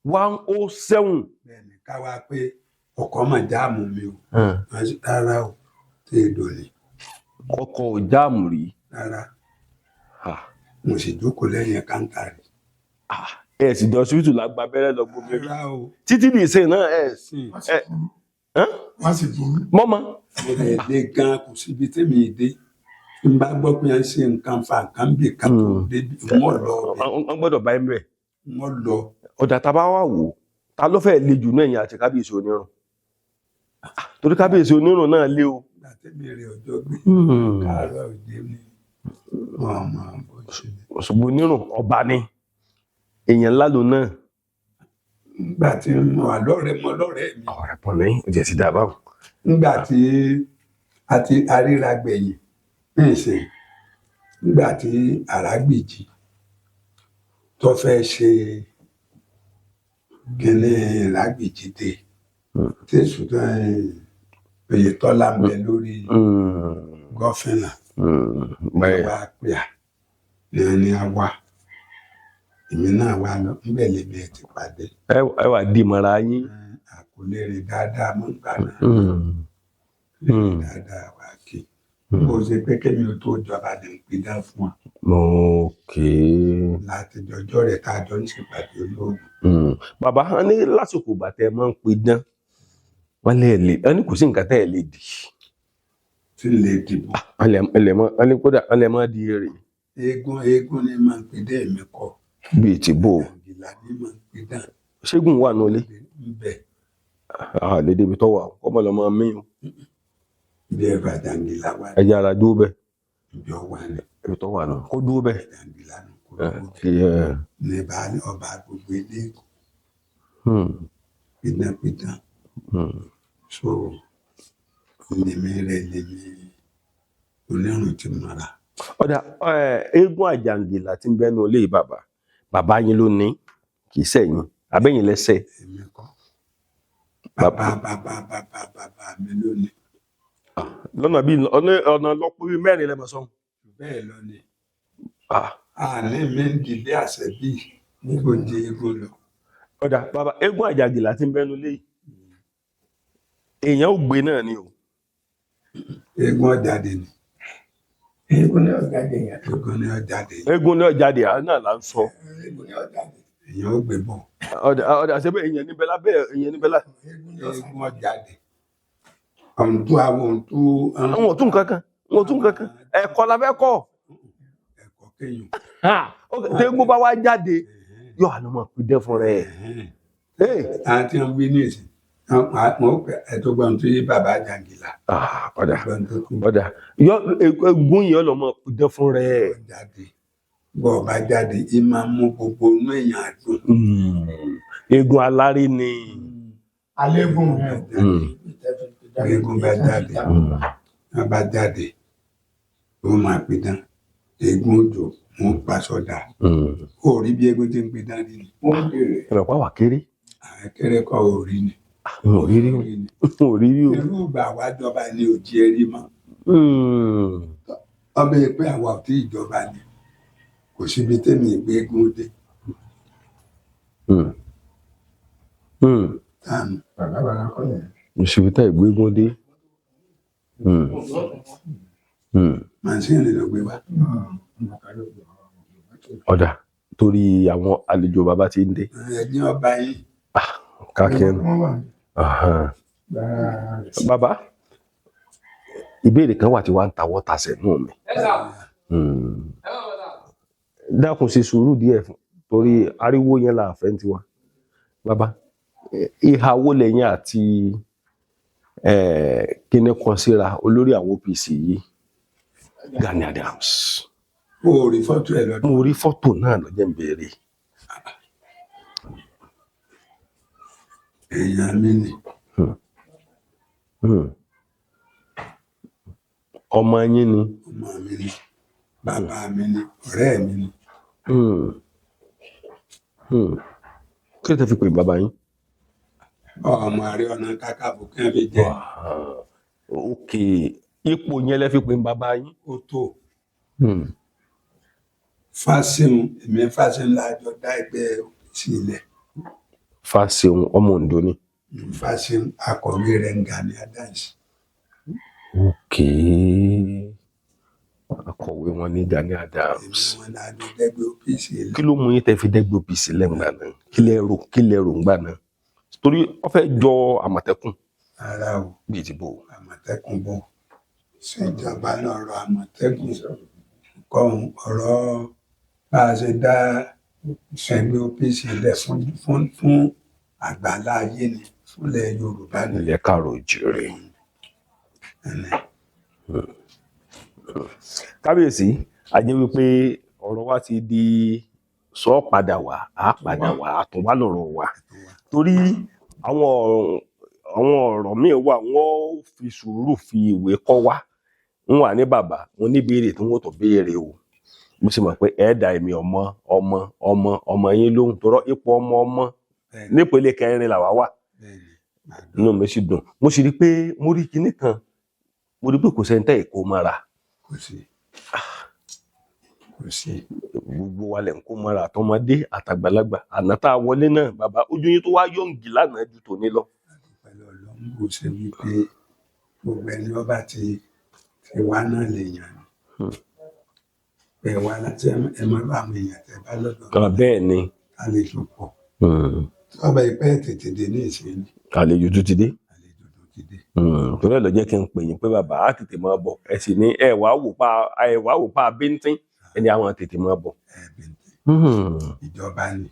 107. Bẹ́ẹ̀ ni, ká wá pé ọkọ̀ mà jáàmù mi o. Rárá o, tí èdò ni. Ọkọ̀ ò jáàmù rí? Rárá, mo sì jókòó lẹ́yìn káńtà rí. Ẹ sì dé hospital la gba abẹ́rẹ́ lọ gbogbo rí? Rárá o. Títí di ìsìn náà ẹ Sí. ẹ Wọ́n sì burú. mọ́mọ́. Mo lè dé gan, kò síbi tèmi dé. Tí n bá gbọ́ pé ń ṣe nǹkan fa nǹkan bì kan tó débi, wọ́n lọ ọbẹ̀. Wọ́n gbọ́dọ̀ bá ẹ bẹ̀. Wọ́n lọ. Ọ̀dà tá a bá wà wò, ta ló fẹ́ le jù náà, ẹ̀yìn àti kábíyèsí onírun? Torí kábíyèsí onírun náà lé o. Ìgbà tèmi rè ọjọ́ gbé káàárọ̀ òde ni wọ́n máa bó ṣe lè. Òṣogbo onírun ọba ni, èèyàn ńlá ló náà. Nígbà tí mo wà lọ́rẹ̀ẹ́, mo lọ́rẹ̀ẹ́ mi. Ọ̀rẹ́ pọ̀ ní ojú ẹ̀ ti dà báwọn. Nígbà tí a ti aríra gbẹ̀yìn ní ìsìn, nígbà tí Àràgbìjì tó fẹ́ ṣe kíní Àràgbìjì dé, tí Sultan Oyètọ́lá ń bẹ lórí gọ́fìnà, wá pè á ní a wá, èmi náà wá lọ níbẹ̀, lèmi ẹ̀ ti pàdé. Ẹ wà dì mọ́ra yín. A kò lè rìn dáadáa mọ́ nígbà náà, lè rìn dáadáa wá kí bó ṣe pé kémi ò tó jọba ní pidán fún wa Ok. láti jọjọ́ rẹ̀ tá a jọ ń ṣèpàdé olóògùn. Bàbá wọn ní lásìkò ìgbà tẹ́ ẹ máa ń pidán, wọn lè lè wọn ní kò sí nǹkan tẹ́ ẹ lè dì. Tí ń lè dìbò. Wọn lè ẹ lè mọ wọn ní kódà wọn lè mọ di èrè. Eégún, eégún ni máa ń pidán, èmi kọ́. Bíi ti bò? Jàǹgìlà ni máa ń pidán. Ṣégun wà nulẹ. Ń bẹ. Lè débi tọwọ kọmọ lọmọ mi o. Bí ẹ bá jàǹgìlà wà ní Ẹ yára dúró bẹ. Ibi ọwà ni. Ibi tọwọ àná kó dúró bẹ. Jàǹgìlà nù kó Ẹ, dúró kí ẹ ní bá ọba gbogbo ilé pidán pidán. So lèmi rẹ lèmi onírun ti mọra. Ọ̀dà ẹ, eégún àjàǹgìlà tí ń bẹ́nu ilé bàbá bàbá yín ló ní, kì í sẹ́yìn abẹ́yìn lẹ́sẹ̀? Èmi kọ́, bàbá bàbá bàbá bàbá mi lónìí. Lọ́nà bíi ọ̀nà lọ́pọ̀ bíi mẹ́rin lẹ́mọ̀ sọ́hun. Bẹ́ẹ̀ lọ ni. Àní mi ń dìlé àṣẹ bíi kò jẹ eégún lọ. Ọ̀dà bàbá, eégún àjàǹgìlà tí ń bẹ́nu ilé yìí, èèyàn ò gbé náà ni o? Eégún ọ̀jáde ni. Eégún ní ọ̀jáde yẹn. Eégún ní ọ̀jáde. Eégún náà jáde, àwọn náà là ń sọ. Eégún ní ọ̀jáde. Èèyàn ó gbé bọ̀. Ọ̀dà ṣe bẹ́ẹ̀, èèyàn níbẹ̀ lábẹ́, èèyàn níbẹ̀ lábẹ́. Eégún ní ọ̀sáde. Eégún ọ̀jáde ọ̀ǹtú àwọn ọ̀ǹtú. Àwọn ò tún nǹkan kan, wọn ò tún nǹkan kan, ẹ̀kọ́ la fẹ́ kọ́. Ẹ̀kọ́ kéèyàn. Ok, tẹ́gùn bá wá jáde yóò àná mọ̀ pé dẹ́ fún rẹ̀. Àwọn tí wọ́n wí ní ìsìn wọn ó pẹ ẹ tó gbọ́n tó yé bàbá jàǹgìlà. Ọ̀dà gbọ́n tó tún ọ̀dà yọ eégún yẹn lọ́mọ pé dẹ́ fún rẹ̀. Jáde bọ́ ọba jáde, ì máa mú gbogbo inú èèyàn dùn. Eégún aláré ni. Alégún rẹ̀. Eégún bá jáde, wọn bá jáde, wọn máa pidán, eégún òjò wọn pa sọdá. Ó rí bí eégún ti ń pidán rí ni? Ẹ̀rọ pa wà kéré. Àwọn kéré kọ́, ò rí ni. N ò rí rí o. Rí ni. N ò rí rí o. Irú ìgbà wa jọba ni ò jí erí mọ́. Ọbẹ̀ pé àwa ò tí ìjọba ni, kò síbi tẹ́mi ìgbé eégún dé. Táàmù. Bàbá bàbá kọ́ yẹn. Òṣèlú tá ìgbégún dé. Màsíìnì ló gbé wá. Ọ̀dà torí àwọn àlejò bàbá ti ń dé. Ẹ̀yin ọba yín. Káàkiri. Wọ́n wà lára rẹ̀. Bàbá, ìbéèrè kan wà tí wàá ń tawọ́ tasẹ̀ nù mí. Dákun, ṣe sùúrù díẹ̀ fún torí ariwo yẹn là fẹ́ ń tiwa. Bàbá, ìhà wo lẹ́yìn àti kíní kan síra olórí àwọn OPC yìí, Gani Adams? Ó rí fọ́tò ẹ̀ lọ́dún. Mo rí fọ́tò náà lọ́jọ́ ń béèrè. Èèyàn mi ni. Ọmọ yín ni? Ọmọ mi ni, bàbá mi ni, ọ̀rẹ́ mi ni. Kí ló tẹ́ fi pè bàbá yín? Ọmọ Ààrẹ Ọ̀nà Kakanfò kí wọ́n fi jẹ. Ok, ipò yẹn lẹ fi pè bàbá yín. Ó tó Fáṣíhun, èmi Fáṣíhun lájọ dá ẹgbẹ́ OPC ilẹ̀. Fáṣẹ̀hùn ọmọ Oǹdó ni. Fáṣíhun, akọ̀wé rẹ̀ ń Gani Adams. Ok, akọ̀wé wọn ní Gani Adams. Èmi wọn lájọ dẹ́gbẹ́ OPC ilẹ̀. Kí ló mú yín tẹ́ fi dẹ́gbẹ́ OPC lẹ́ngbà náà? Kí lẹ rò ńgbà náà, torí wọ́n fẹ́ jọ Àmọ̀tẹ́kùn? Ara o. Bíi ti bò? Àmọ̀tẹ́kùn bò, ṣèjọba lọ́rọ̀ Àmọ̀tẹ́kùn kọ́ ọ̀rọ̀ bá a ṣe dá ẹgbẹ́ OPC lẹ̀ fún àgbàlá ayé ni, fúnlẹ̀ Yorùbá ni. Ilẹ̀ káàrọ̀ òjìrè. Ẹnì. Kábíyèsí, a jẹ́ wípé ọ̀rọ̀ wa ti di Sọ padà wá, á padà wá, àtúnwá lọ̀rọ̀ wa, torí àwọn ọ̀rọ̀ míì wà, wọ́n fi sùúrù fi ìwé kọ́ wa. Ń wà ní bàbá mo ní béèrè tí wọ́n tó béèrè o. Mo sì mọ̀ pé ẹ̀ẹ́dà èmi ọmọ ọmọ ọmọ ọmọ yín lóhùn tọrọ ipò ọmọ ọmọ nípele kẹrin làwa wà. Inú mi sì dùn, mo sì rí i pé mo rí kinní kan, mo rí i pé kò sẹ́ni tẹ́ ìkó mọ́ra. Kò sí, kò sí. Gbogbo wa lẹ̀ ń kó mọ́ra, àtọmọdé àtàgbàlagbà. Àná tá a wọlé náà, bàbá, ojú yín tó wá yọ̀ǹgì lánàá ju tòní lọ. Pẹ̀lú Ọlọ́run, bó ṣe wípé gbogbo ẹni ọba ti wá náà lè yàn ni pé wá láti ẹ mọ bá àwọn èèyàn tẹ bá lọ́dọ̀. Bẹ́ẹ̀ ni. Àlejò pọ̀ tí wọ́n bá ipẹ́ tètè dé ní ìsìn. Àlejò tó ti dé. Àlejò tó ti dé. Torí ẹ̀ ló jẹ́ kí n pè yín pé bàbá á tètè máa bọ̀. Ẹ sì ní ẹ wàá wò pa, ẹ wàá wò pa bíntín, ẹni àwọn tètè máa bọ̀. Ẹ bíntín, ìjọba ni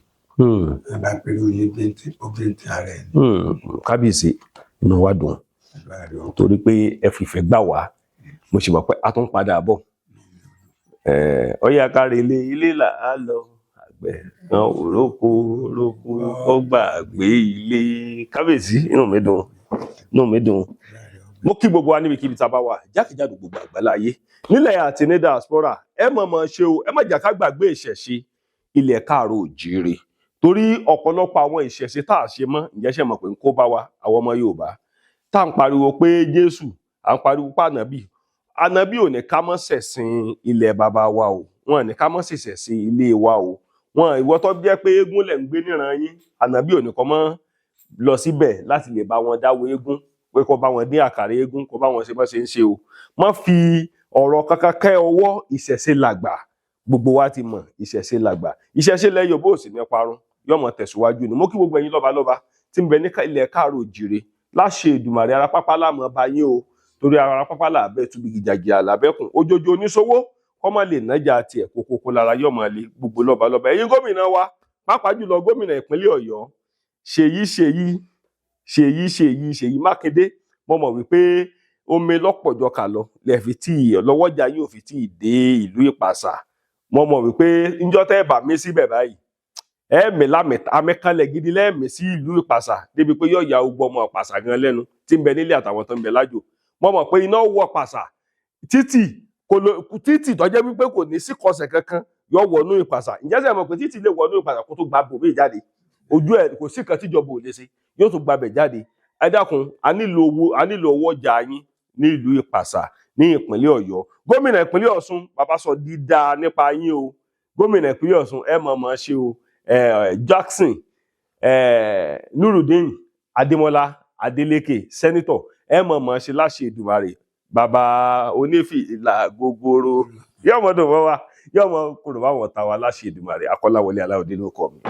ẹ bá pẹ̀lú yín bíntín, ó bíntín ara ẹ ní. Kábíyèsí, inú wa dùn torí pé ẹ fìfẹ́ gbà wá. Mo sì mọ̀ pé a tún padà bọ̀. Ó yá, kárí ilé ilé là á lọ. Àgbẹ̀ kan ò róko róko, ó gbàgbé ilé. Kábíyèsí, inú mi dùn, inú mi dùn. Mo kí gbogbo wa níbikíbi tá a bá wà jákèjádò gbogbo àgbáláyé, nílẹ̀ àti ní diaspora. Ẹ mọ̀ mọ̀ ṣe o, ẹ má jà ká gbàgbé ìṣẹ̀ṣe ilẹ̀ káàró òjíire, torí ọ̀pọ̀lọpọ̀ àwọn ìṣẹ̀ṣe tá a ṣe mọ́, ǹjẹ́ ṣe mọ̀ pé ń kó bá wa, àwọn ọmọ Yorùbá tá à ń pariwo pé Jésù, à ń pariwo pé ànábì, ànábì ò ní ká mọ́ ṣẹ̀sìn ilẹ̀ bàbá wa o. Wọn ní ká mọ́ ṣẹ̀ṣẹ̀ ilé wa o. Wọn ìwọ tó jẹ́ pé eégún lẹ̀ ń gbé níran yín, ànábì ò ní kọ́ mọ́ lọ síbẹ̀ láti lè bá wọn dáwọ́ eégún, pé kó bá wọn dín àkàrà eégún, kó bá wọn ṣe bá ṣe ń ṣe o. Má fi ọ̀rọ̀ kankan kẹ́ ọwọ́. Ìṣẹ̀ṣe làgbà, gbogbo wa ti mọ̀, ìṣẹ̀ṣe làgbà. Ìṣẹ̀ṣe lẹ̀ Yorùbá ò sì ní parun, yóò mọ̀ tẹ̀síwájú ni. Mo kí gbogbo ẹ̀yin lọ́balọ́ba tí ń bẹ ní ilẹ̀ káàró òjìrè. Láṣẹ Èdùmàrè, ara pápá láàmú ọba yín o, torí ara pápá làbẹ́ túbi gìjàgìjà làbẹ́kùn ojoojó oníṣòwò kọ́mọ lè nájà tiẹ̀ kókókó lára yóò mọ̀ lé gbogbo lọ́balọ́ba. Ẹ̀yin gómìnà wa, pàápàá jùlọ gómìnà ìpínlẹ̀ Ọ̀yọ́, Ṣèyí Ṣèyí Ṣèyí Ṣèyí Ṣèyí Mákindé, mo mọ̀ wípé omi lọ́pọ̀jọ kà lọ lẹ́ẹ̀fi tí lọ́wọ́jà yóò fi tí ì dé ìlú Ìpàṣà. Mo mọ̀ wípé njọ́ tẹ́ ẹ bá mi síbẹ̀ báyìí, ẹ̀ẹ́mì lámì amẹ́kálẹ̀ gidi lẹ́ẹ̀mí sí ìlú Ìpàṣà, débi pé yóò ya ogbó ọmọ Ìpàṣà gan lẹ́nu tí ń bẹ nílé àtàwọn tó ń bẹ lájò. Mo mọ̀ pé iná wọ Pàṣà títì títì tó jẹ́ wípé kò ní sí kọsẹ̀ kankan, yóò wọnú Ìpàṣà. Ǹjẹ́ sẹ́ mọ̀ pé títì lè wọnú Ìpàṣà kó tó gba bòmí jáde? Ojú ẹ̀ kò sí kan tíjọba ò lè ṣe, yóò tún gbabẹ̀ jáde. Ẹ dákun, a nílò owó, a nílò owó ọjà yín ní ìlú Ìpàṣà ní ìpínlẹ̀ Ọ̀yọ́. Gómìnà ìpínlẹ̀ Ọ̀ṣun, bàbá sọ dídá nípa yín o. Gómìnà ìpínlẹ̀ Ọ̀ṣun, ẹ mọ̀ mọ̀ ṣe o. Jackson Nurudeen Adémọ́lá Adélékè, senator, ẹ mọ̀ mọ̀ ṣe láṣẹ Èdùmàrè. Bàbá onífì ìlà gogoro, yóò mọ̀ dùn mọ́ wa, yóò mọ̀ kúrò báwọn ta wa láṣẹ Èdùmàrè. Akọ́láwọlé Aláòdé ló kọ́ mi.